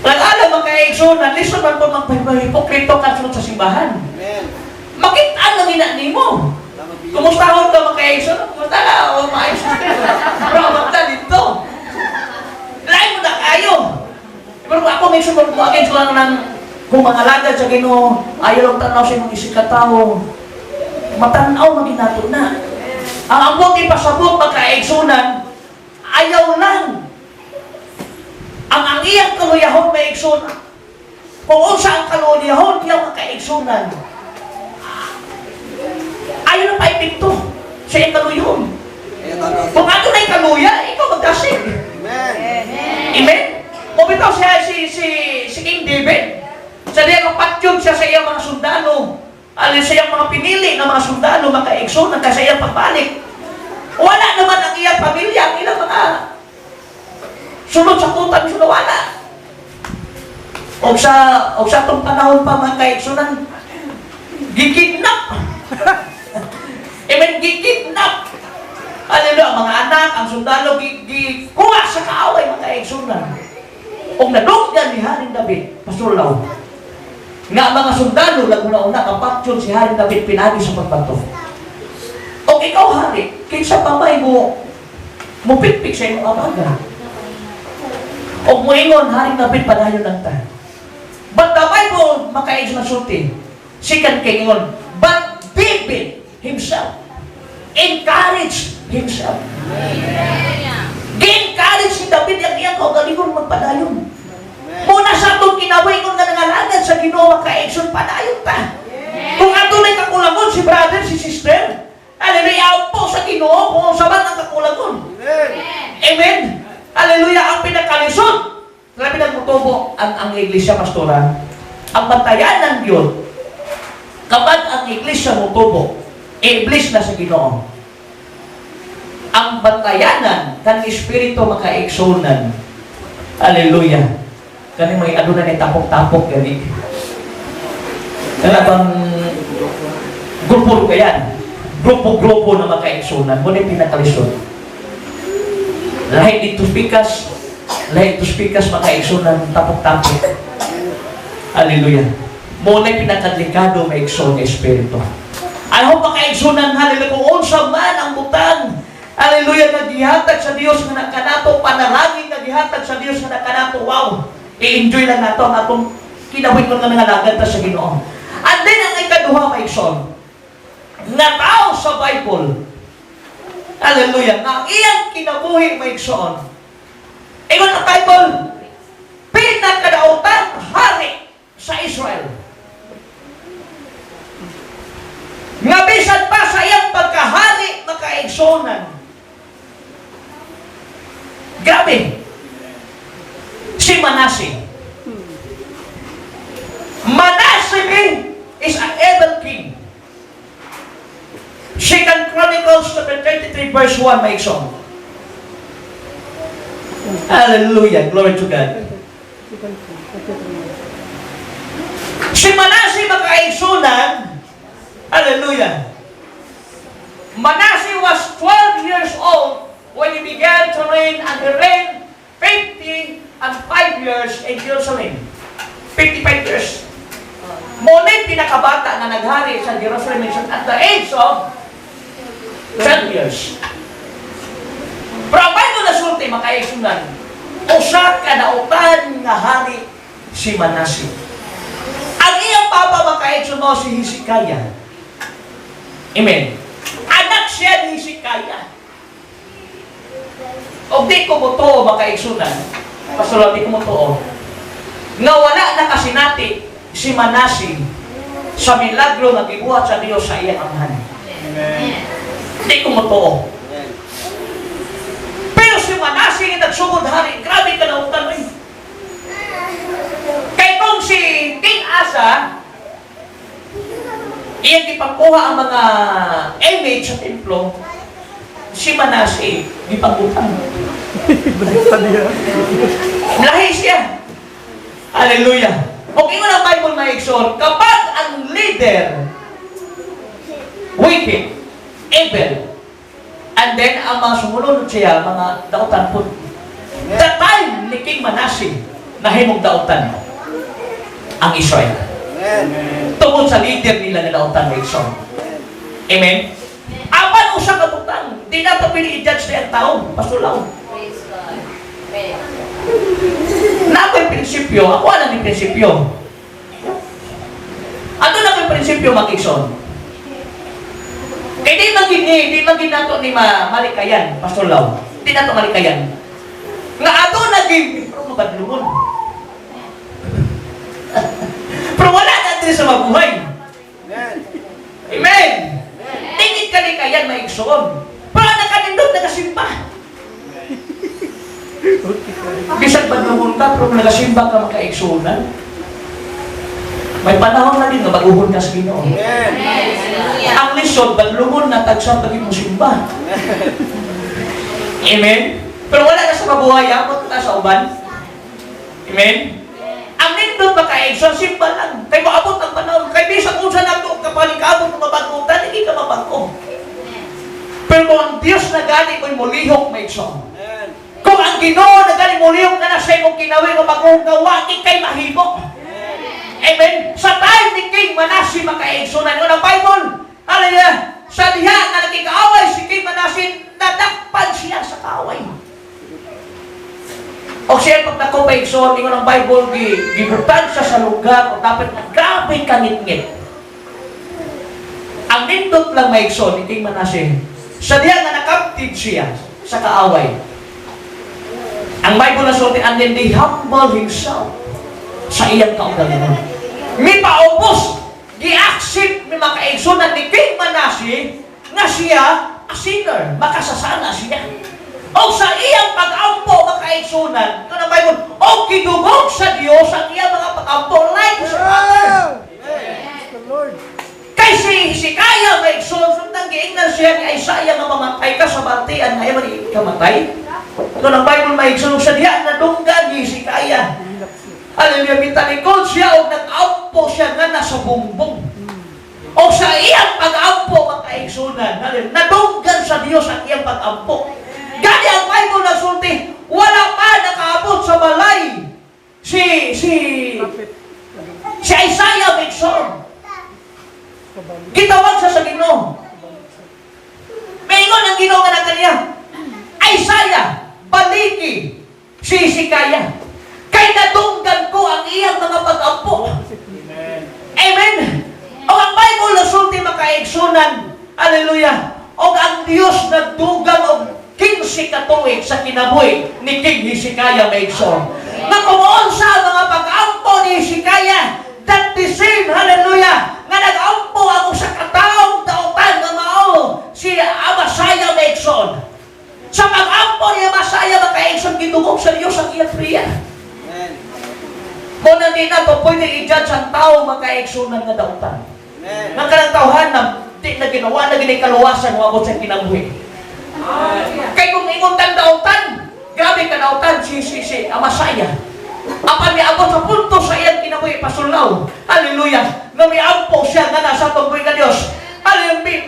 Nag-alam ang kaigsoon, listen man po magpahipokrito ka sunod sa simbahan. Amen. Makita na gina nimo. Tama, Bishop. Kumusta ho ka mga kaigsoon? Kumusta ka? O, maayos ka. Pero magta dito. Lain mo na kayo. Pero ako may sunod mo against ko lang ng kung mga alagad sa Ginoo, ayaw lang tanaw sa imong isig katao. Matanaw maginato na. Ang among ipasabot magkaigsunan, ayaw lang. Ang iyang kaluyahon may igsoon. Kung unsa ang kaluyahon, iyang makaigsunan. Ayaw na paipikto sa iyang kaluyahon. Ayan, tama. Kung ano na yung kaluya, ikaw magdasig. Amen. Amen? O bitaw siya si King David. Sa diya kapatyog siya sa iyang mga sundalo. Alin sa iyang mga pinili ng mga sundalo, makaigsoon ka sa iyang pagbalik. Wala naman ang iyang pamilya, ang ilang mga sunod sa kutan, sunod wala. O sa atong panahon pa mga kaigsunan, gikidnap. Amen, gikidnap. Hallelujah, ang mga anak, ang sundalo, gikuha sa kaaway mga kaigsunan. O nadunggan ni Haring David, Pastor Lau, nga ang mga sundalo, laguna-una, kapatyon si Haring David, pinagi sa pagbato. O ikaw, Hari, kinsa pa may mo, mupikpik sa imong amaga. O muingon, Haring David, padayon lang ta. But the Bible, makaigsoon, nasulti. Second King ingon, but David himself encouraged himself. Gi-encourage si David ang iyang kaugalingon magpadayon. Muna sa atong kinabuhi kung nga nangalagad sa Ginoo, makaigsoon, padayon ta. Kung ato may kakulangon si brother, si sister, hallelujah, po sa Ginoo kung unsa man ang kakulangon. Amen. Amen. Hallelujah, ang pinakalisod. Labi nagmutubo ang iglesia, pastora. Ang bantayan ng Diyos, kapag ang iglesia mutubo, i-bless na sa Ginoo. Ang bantayanan kan espiritu, makaigsunan. Hallelujah. Kani may aduna ni tapok-tapok gani. Kana bang grupo kayan? Grupo-grupo na makaigsunan. Muna yung pinakalisod. Lahi dito pikas, lahi dito pikas, makaigsunan, tapok-tapok. Hallelujah. Muna yung pinakadelikado, maigsoon ng espiritu. I hope, makaigsunan, hallelujah, kung unsa man ang butang, hallelujah, nga gihatag sa Dios nga nakanato, panalangin nga gihatag sa Dios nga nakanato, wow, i-enjoy lang nato ang atong kinabuhi nga nangalagad ta sa Ginoo. And then, ang ikaduha, maigsoon, nga tao sa Bible, hallelujah, nga ang iyang kinabuhi, maigsoon, ingon ang Bible, pinakadautan hari sa Israel. Nga bisan pa sa iyang pagkahari, makaigsonan. Grabe. Si Manase. Manasseh is an evil king. Second Chronicles chapter 33 verse 1, may igsoon. Hallelujah. Glory to God. Si Manasseh, makaigsunan, hallelujah. Manasseh was 12 years old when he began to reign, and he reigned 50 and 5 years in Jerusalem. 55 years. Muna pinakabata na naghari sa Jerusalem at the age of 12 years. Pero ang Bible nasulti, makaigsunan, usa ka dautan nga hari si Manasseh. Ang iyang papa, makaigsoon, mo si Hezekiah. Amen. Anak siya ni Hezekiah. O di ko mo makaigsunan, Pastor, di ko mo nga wala na kasinati si Manasseh sa milagro nga gibuhat sa Dios sa iyang amahan. Amen. Di ko mo. Amen. Pero si Manasseh nga nagsugod hari, grabe ka nautan eh. Kay kung si King Asa, iyang gipangkuha ang mga image sa templo, si Manasseh, gipangutang. Baliktad niya. Lahi siya. Hallelujah. O ingon ang Bible, mga igsoon, kapag ang leader wicked, evil, and then ang mga sumunod siya, mga dautan po. The time ni King Manasseh, nahimong dautan ang Israel. Amen. Tungod sa leader nila nga dautan, mga igsoon. Amen? Apan usa ka butang, di na pa pili i-judge na ang tao, Pastor Lau. Praise God. Amen. Na ako'y prinsipyo, ako alam yung prinsipyo. Ano na ako'y prinsipyo, mga igsoon? Kaya di man gid nato ni malikayan, Pastor Lau. Di nato malikayan. Nga ato naging, pero mabadlungon. Pero wala na din sa mabuhay. Amen. Amen! Tingin ka ni kayan, maigsoon. Pero nakanindot, nagasimba. Bisan badlungon ka, pero kung nagasimba ka, makaigsuonan. May panahon na din nga baguhon ka sa Ginoo. Amen. Hallelujah. Ang lisod, badlungon na tagsa pag imong simba. Amen? Pero wala na sa mabuhay, abot na sa uban. Amen? Ang nindot, makaigsoon, simba lang. Kay moabot ang panahon, kay bisan unsa nato kapalikabot ng mabagutan, hindi ka mabago. Pero kung ang Diyos na gani mo'y mulihok, maigsoon. Amen. Kung ang Ginoo na gani mulihok na sa imong kinawi nga bagong gawa, di kay mahimo. Amen. Sa time ni King Manasseh, makaigsunan ko ng Bible. Hallelujah. Sa diha nga nakikaaway si King Manasseh, nadakpan siya sa kaaway. O siya pagdakop maigsoon, ingon ang Bible, gibutan siya sa lugar o dapat grabe kangitngit. Ang nindot lang, maigsoon, ni King Manase, sa diya nga nakaptive siya sa kaaway. Ang Bible nasulti, "And then they humble himself" sa iyang kaugalingon. Mipaubos, gi-accept ni makaigsoon ni King Manase nga siya a sinner, makasasala siya. O sa iyang pag-ampo makaigsunan, ito na Bible, o gidungog sa Dios ang iyang mga pag-ampo like his father. Praise the Lord. Kay si Hezekiah maigsoon, sundang giingnan siya ni Isaiah nga mamatay ka sa baltian, nga man ikamatay. Ito ng Bible maigsoon, sa diya nadunggan ni Hezekiah. Hallelujah, mitalikod siya o nag-ampo siya nga nasa bumbong. O sa iyang pag-ampo makaigsunan, hallelujah, nadunggan sa Dios ang iyang pag-ampo. Gani ang Bible nasulti, wala pa nakaabot sa balay si si Prophet. si Isaiah maigsoon. Kabalik. Gitawag siya sa Ginoo. Maingon ang Ginoo nga na kaniya, "Isaiah, baliki si Hezekiah. Kay nadunggan ko ang iyang mga pag-ampo." Amen. Amen. O ang Bible nasulti makaigsunan. Hallelujah. O ang Dios nagdugang og 15 ka tuig sa kinabuhi ni King Hezekiah maigsoon. Nga kung unsa ang mga pag-ampo ni Hezekiah, that the same, hallelujah, nga nag-ampo ang usa ka taong dautan nga mao si Amasaya maigsoon. Sa pag-ampo ni Amasaya makaigsoon, gidungog sa Dios ang iyang prayer. Amen. Kung na di na to, pwede i-judge ang tao makaigsunan nga dautan. Amen. Nga kanang tawhan na di na ginawa na gini kaluwasan mo sa kinabuhi. Kay kung ingon tang dautan, grabe ka dautan si Amasaya. Apan miabot sa punto sa iyang kinabuhi pasulaw. Hallelujah. Nga miampo siya nga nasa tunggoy nga Dios. Hallelujah.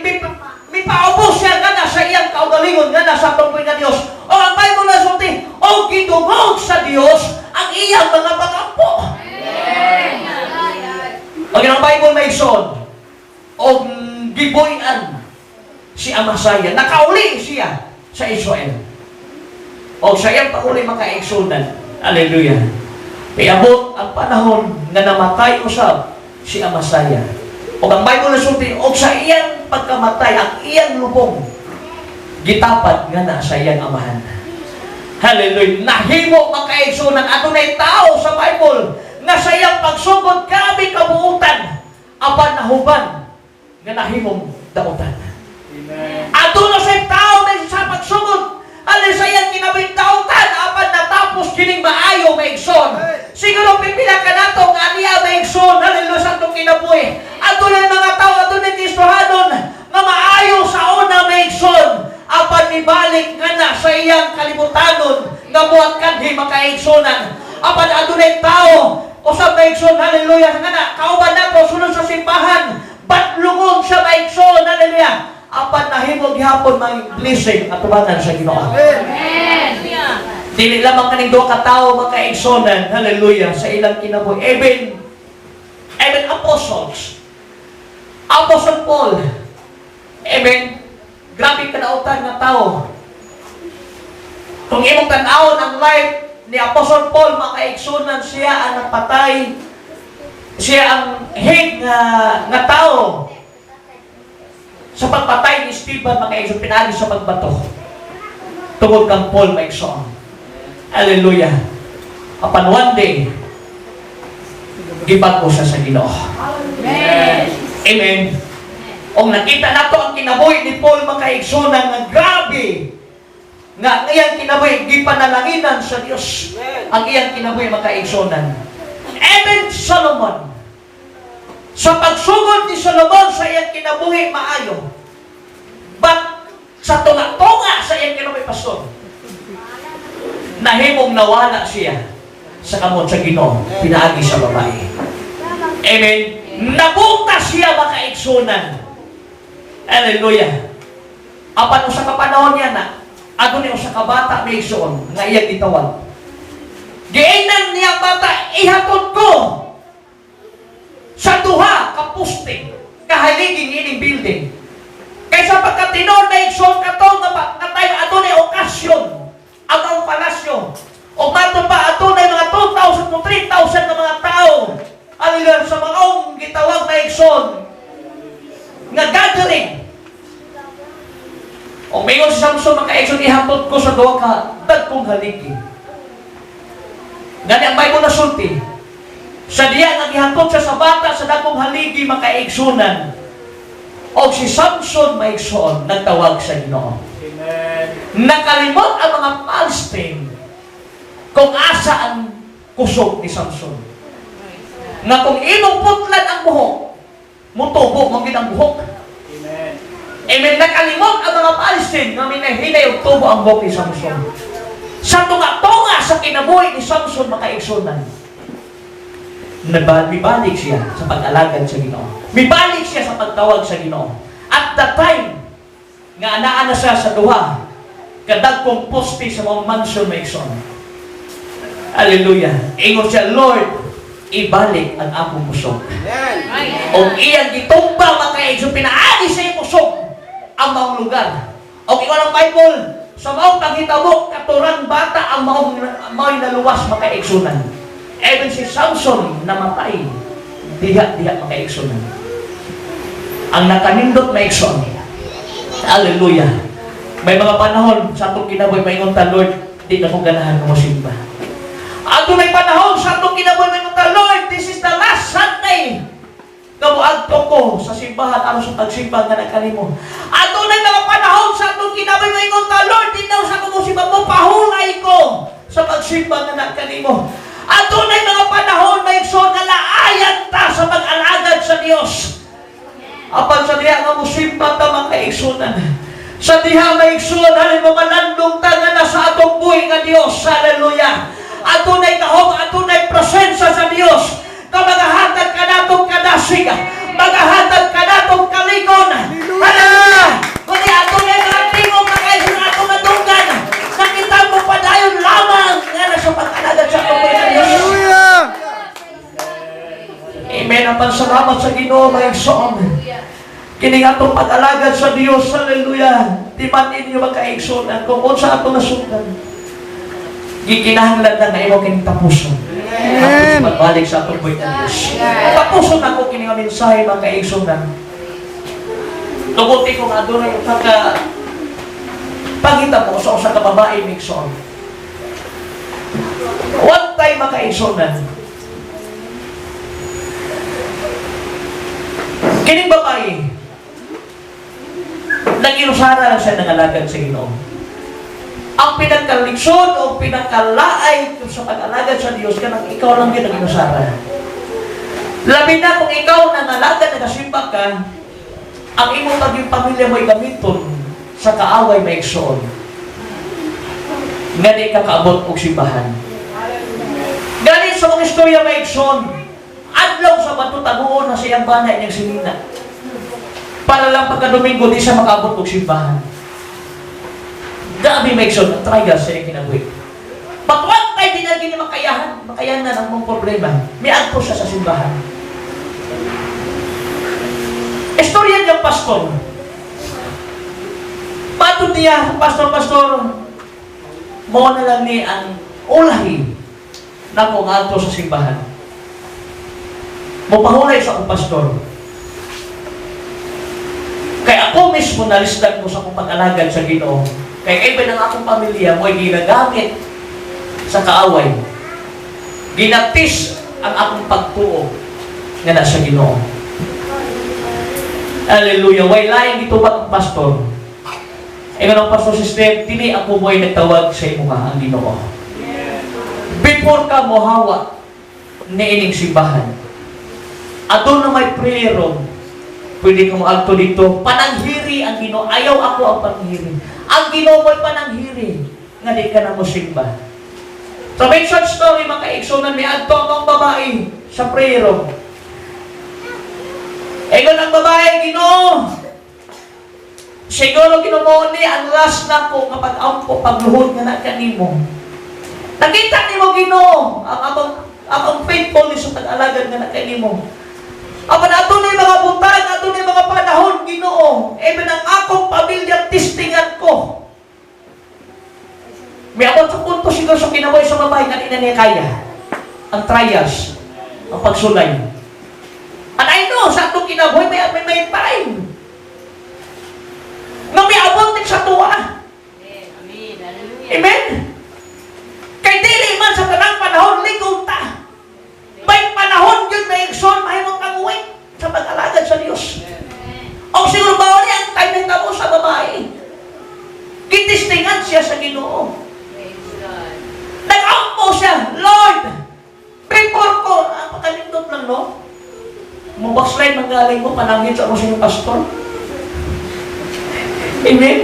Mi paubos siya nga nasa iyang kaugalingon nga nasa tunggoy nga Dios. O ang Bible nasulti, o gidungog sa Dios ang iyang mga pag-ampo. O ang Bible maigsoon, o gibuy-an si Amasaya. Nakauli siya sa Israel. O sa iyang pag-uli makaigsunan. Hallelujah. Piabot ang panahon nga namatay usab si Amasaya. O ang Bible nasulti, o sa iyang pagkamatay, ang iyang lubong, gitapad nga na sa iyang amahan. Hallelujah. Nahimo makaigsunan adunay tao sa Bible nga sa iyang pagsugod grabe kabuutan apan nahuban nga nahimong dautan. Amen. Aduna sa tao may sa pagsugod alin sa iyang kinabuhi dautan apan natapos kining maayo maigsoon. Siguro pipila ka nato nga aniya maigsoon, hallelujah, sa atong kinabuhi. Adunay mga tao, adunay Kristohanon nga maayo sa una maigsoon apan mibalik nga na sa iyang kalibutanon nga buhat kanhi makaigsonan. Apan adunay tao usab maigsoon, hallelujah, nga na kauban nato sulod sa simbahan, batlungon siya maigsoon, hallelujah, apan nahimo gihapon may blessing atubangan sa Ginoo. Amen. Dili lamang kaning duha ka tawo makaigsonan, hallelujah, sa ilang kinabuhi. Even apostles. Apostle Paul. Amen. Grabe kadautan nga tao. Kung imong tan-awon ang life ni Apostle Paul, makaigsunan, siya ang nagpatay. Siya ang head nga tao sa pagpatay ni Stephen makaigsoon, pinaagi sa pagbato. Tungod kang Paul maigsoon. Hallelujah. Apan one day, gibago siya sa Ginoo. Amen. Amen. Og nakita nato ang kinabuhi ni Paul makaigsunan nga grabe nga ang iyang kinabuhi gipanalanginan sa Dios. Amen. Ang iyang kinabuhi makaigsunan. Even Solomon, sa pagsugod ni Solomon sa iyang kinabuhi maayo. But sa tunga-tunga sa iyang kinabuhi, pastor, nahimong nawala siya sa kamot sa Ginoo pinaagi sa babae. Amen. Nabutas siya makaigsunan. Hallelujah. Apan usa ka panahon niya na, adunay usa ka bata may igsoon nga iyang gitawag. Giingnan niya ang bata, "Ihatod ko sa duha ka poste kahaliging ining building." Kaysa pagkatinon na igsoon kato nga, nga tayo adunay okasyon ang palasyo. O matod pa adunay mga Umingon si Samson, mga, "Ihantod ko sa duha ka dagkong haligi." Gani ang Bible nasulti. Sa diya nga gihantod siya sa bata sa dagkong haligi, mga kaigsunan, og si Samson, mga igsoon, nagtawag sa Ginoo. Amen. Nakalimot ang mga Palestine kung asa ang kusog ni Samson. Nga kung imong putlan ang buhok, mutubo man gid ang buhok. Amen. Amen. Nakalimot ang mga Palestine nga minahinay og tubo ang buhok ni Samson. Sa tunga-tunga sa kinabuhi ni Samson, mga kaigsunan, mibalik siya sa pag-alagad sa Ginoo. Mibalik siya sa pagtawag sa Ginoo. At the time nga anaa na siya sa duha kadagkong poste sa mga mansion, mga igsoon. Hallelujah. Ingon siya, "Lord, ibalik ang akong kusog." Amen. O iyang gitumba, mga kaigsoon, pinaagi sa iyang kusog ang maong lugar. O ingon ang Bible, sa maong panghitabo, katurang bata ang maong mao'y naluwas, mga kaigsunan. Even si Samson namatay, diha-diha, mga kaigsunan. Ang nakanindot, mga igsoon, hallelujah. May mga panahon sa atong kinabuhi, maingon ta, "Lord, di na ko ganahan mo simba." Adunay panahon sa atong kinabuhi, maingon ta, "Lord, this is the last Sunday nga moadto ko sa simbahan aron sa pagsimba nga nagkalimo." Adunay mga panahon sa atong kinabuhi, maingon ta, "Lord, di na sa ko simba mo, pahulay ko sa pagsimba nga nagkalimo." Adunay mga panahon, mga igsoon, nga laayan ta sa pag-alagad sa Dios. Apan sa diha nga musimba ta, mga kaigsunan, sa diha, mga igsoon, halin mo malandong ta nga nasa atong buhi nga Dios. Hallelujah. Adunay gahom, adunay presensya sa Dios. Ka magahatag kanatong kadasig, magahatag kanatong kalingon. Hallelujah. Kundi adunay mga tingog, mga kaigsunan, atong madunggan. Nakita mo padayon lamang nga nasa pag-alagad sa atong buhi nga Dios. Hallelujah. Amen. Ang pansalamat sa Ginoo, mga igsoon. Kini nga atong pag-alagad sa Dios, hallelujah. Di man inyo, mga kaigsunan, kung unsa ato nasundan. Gikinahanglan na nga imo kining tapuson. Amen. Tapos pagbalik sa atong buhi ng Dios. Tapuson ako kini nga mensahe, mga kaigsunan. Tuguti ko nga adunay usa ka pangita mo sa usa ka babae, mga igsoon. One time, mga kaigsunan, kining babae, nag-inusara lang siya nangalagad sa Ginoo. Ang pinagkaliksod o pinagkalaay sa pag-alagad sa Dios kanang ikaw lang yun ang inusara. Labi na kung ikaw nangalagad, nagasimba ka, ang imong paging pamilya mo'y gamiton sa kaaway, mga igsoon. Nga di ka kaabot og simbahan. Gani sa mga istorya, mga igsoon, adlaw sa bato taguon na siyang bana niyang sinina. Para lang pagka Domingo di siya makaabot og simbahan. Grabe, mga igsoon, ang trial sa iyang kinabuhi. But one time, di na gini makayahan, makayanan ang mga problema. Miadto siya sa simbahan. Istorya niyang pastor. Matod niya, "Pastor, pastor, mao na lang ni ang ulahi na kung adto sa simbahan. Mupahulay sa akong pastor. Kay ako mismo nalisdan ko sa akong pag-alagad sa Ginoo. Kay even ang akong pamilya mo'y ginagamit sa kaaway. Ginatis ang akong pagtuo nga nasa Ginoo." Hallelujah. Way laing gitubag ang pastor. Ingon ang pastor, "Sister, dili ako mo'y nagtawag sa imo nga ang Ginoo. Before ka mohawa niining simbahan, aduna may prayer room. Pwede ka mo adto dito. Pananghiri ang Ginoo. Ayaw ako ang pananghiri. Ang Ginoo mo'y pananghiri nga di ka na mo simba." So may short story, mga kaigsunan, may adto ang babae sa prayer room. Ingon ang babae, "Ginoo, siguro Ginoo ni ang last na ko nga pag-ampo, pagluhod nga na kanimo. Nakita nimo, Ginoo, ang akong faithfulness sa pag-alagad nga na kanimo. Apan adunay mga butang, adunay mga panahon, Ginoo. Even ang akong pamilya testingan ko." May abot sa punto siguro sa kinabuhi sa babae nga di na niya kaya ang trials, ang pagsulay. And I know, sa atong kinabuhi, may time. Nga miabot ni sa tuwa. Amen. Amen. Hallelujah. Amen? Kay dili man sa tanang panahon, ligaw ta. May panahon yun na igsoon, mahimong kang uwi sa pag-alagad sa Diyos. O siguro ba ni ang time ng tamo sa babae? Gitistingan siya sa Ginoo. Praise God. Nag-ampo siya, "Lord, before ko," ang pakalindot lang, no? Mo backslide man galing mo, panangit sa sa inyong pastor. Amen?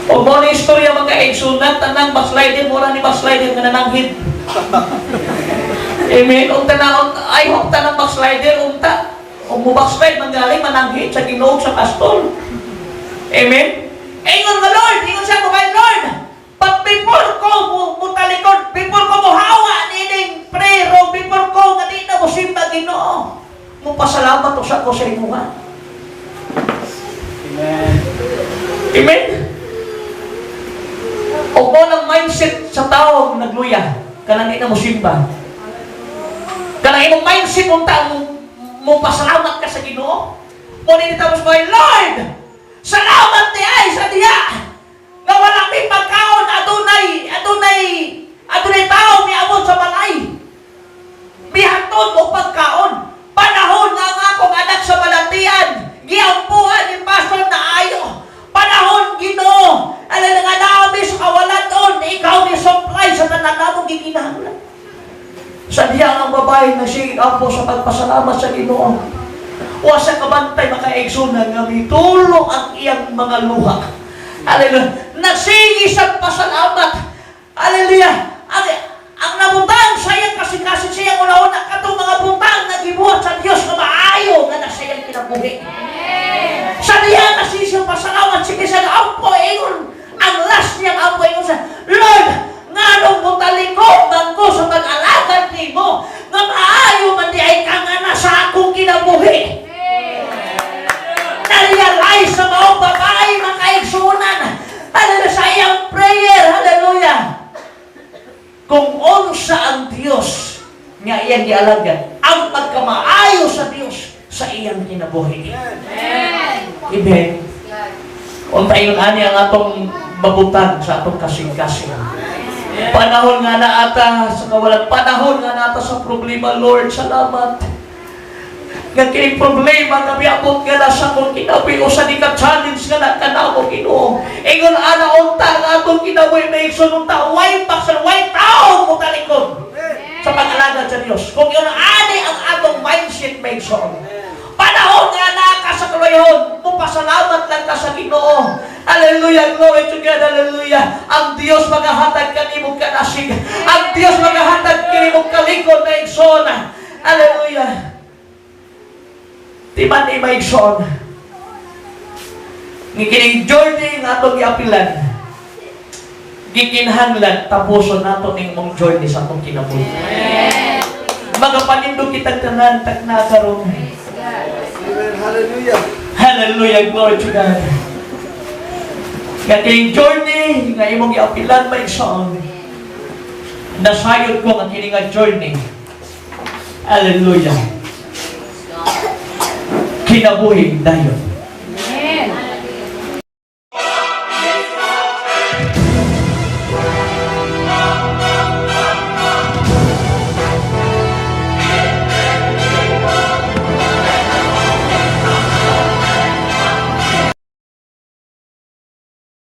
O mo ni istorya mga kaigsunan, tanang backslider, mura ni backslider nga nananghid. Amen? Ug tanang, I hope tanang backslider, unta, o mo backslide man galing, mananghid sa Ginoo, sa pastor. Amen? Ingon nga, "Lord," ingon siya ko kay "Lord, but before ko mo mutalikod, before ko mo hawa nining prayer room, before ko nga di na mo simba Ginoo, mo pasalamat usa ko sa imuha." Amen. Amen? O mo ng mindset sa tao nagluya, kanang di na mo simba. Kanang imong mindset unta mo, mo pasalamat ka sa Ginoo. Mo ni tapos mo, "Lord, salamat ni ay sa diya nga wala mi pagkaon, adunay tao miabot sa balay. Mihatod og pagkaon. Panahon nga ang akong anak sa balatian, giampuhan ni pastor na ayo. Panahon, Ginoo, alala nga naami sa kawalan doon, ikaw ni supply sa tanan namong gikinahanglan." Sa diya ang babae na sige ampo sa pagpasalamat sa Ginoo. Wa sa kabantay, makaigsunan, nga mitulo ang iyang mga luha. Hallelujah. Nagsige sa pasalamat. Hallelujah. Ang nabutang sa iyang kasing-kasing sa iyang una-una katong mga butang na gibuhat sa Dios nga maayo nga nasa iyang kinabuhi. Sa diya kasi siya pasalamat, sige sa ampo, ingon ang last niyang ampo, ingon sa "Lord, nganong mutalikod man ko sa pag-alagad nimo nga maayo man di ay ka nga nasa akong kinabuhi?" Na-realize sa maong babae, mga kaigsunan, hallelujah, sa iyang prayer, hallelujah, kung unsa ang Dios nga iyang gialagad, ang pagkamaayo sa Dios sa iyang kinabuhi. Amen. God. Unta ingon ani ang atong mabutang sa atong kasing-kasing. Panahon nga naata sa kawalan, panahon nga naata sa problema, "Lord, salamat. Nga kining problema nga miabot nga na sa akong kinabuhi o sa di ka challenge nga na kanamo, Ginoo." Ingon ana unta ang atong kinabuhi, may igsoon, unta way baksan, way tao mo talikod sa pag-alagad sa Dios. Kung yun ani ang atong mindset, may igsoon. Panahon nga naa ka sa kaluyaon, mupasalamat lang ka sa Ginoo. Hallelujah, glory to God, hallelujah. Ang Dios magahatag kanimo kanasig. Ang Dios magahatag kanimo kalikod na igsoon. Hallelujah. Di man ni maigsoon. Ni kining journey nga atong giapilan, gikinahanglan tapuson nato ning mong journey sa atong kinabuhi. Magapanindog kitang tanan tagna karon. Praise God. Amen. Hallelujah. Hallelujah, glory to God. Nga kining journey nga imong giapilan, maigsoon, nasayod ko nga kini nga journey. Hallelujah. Praise God. Kinabuhi dayon.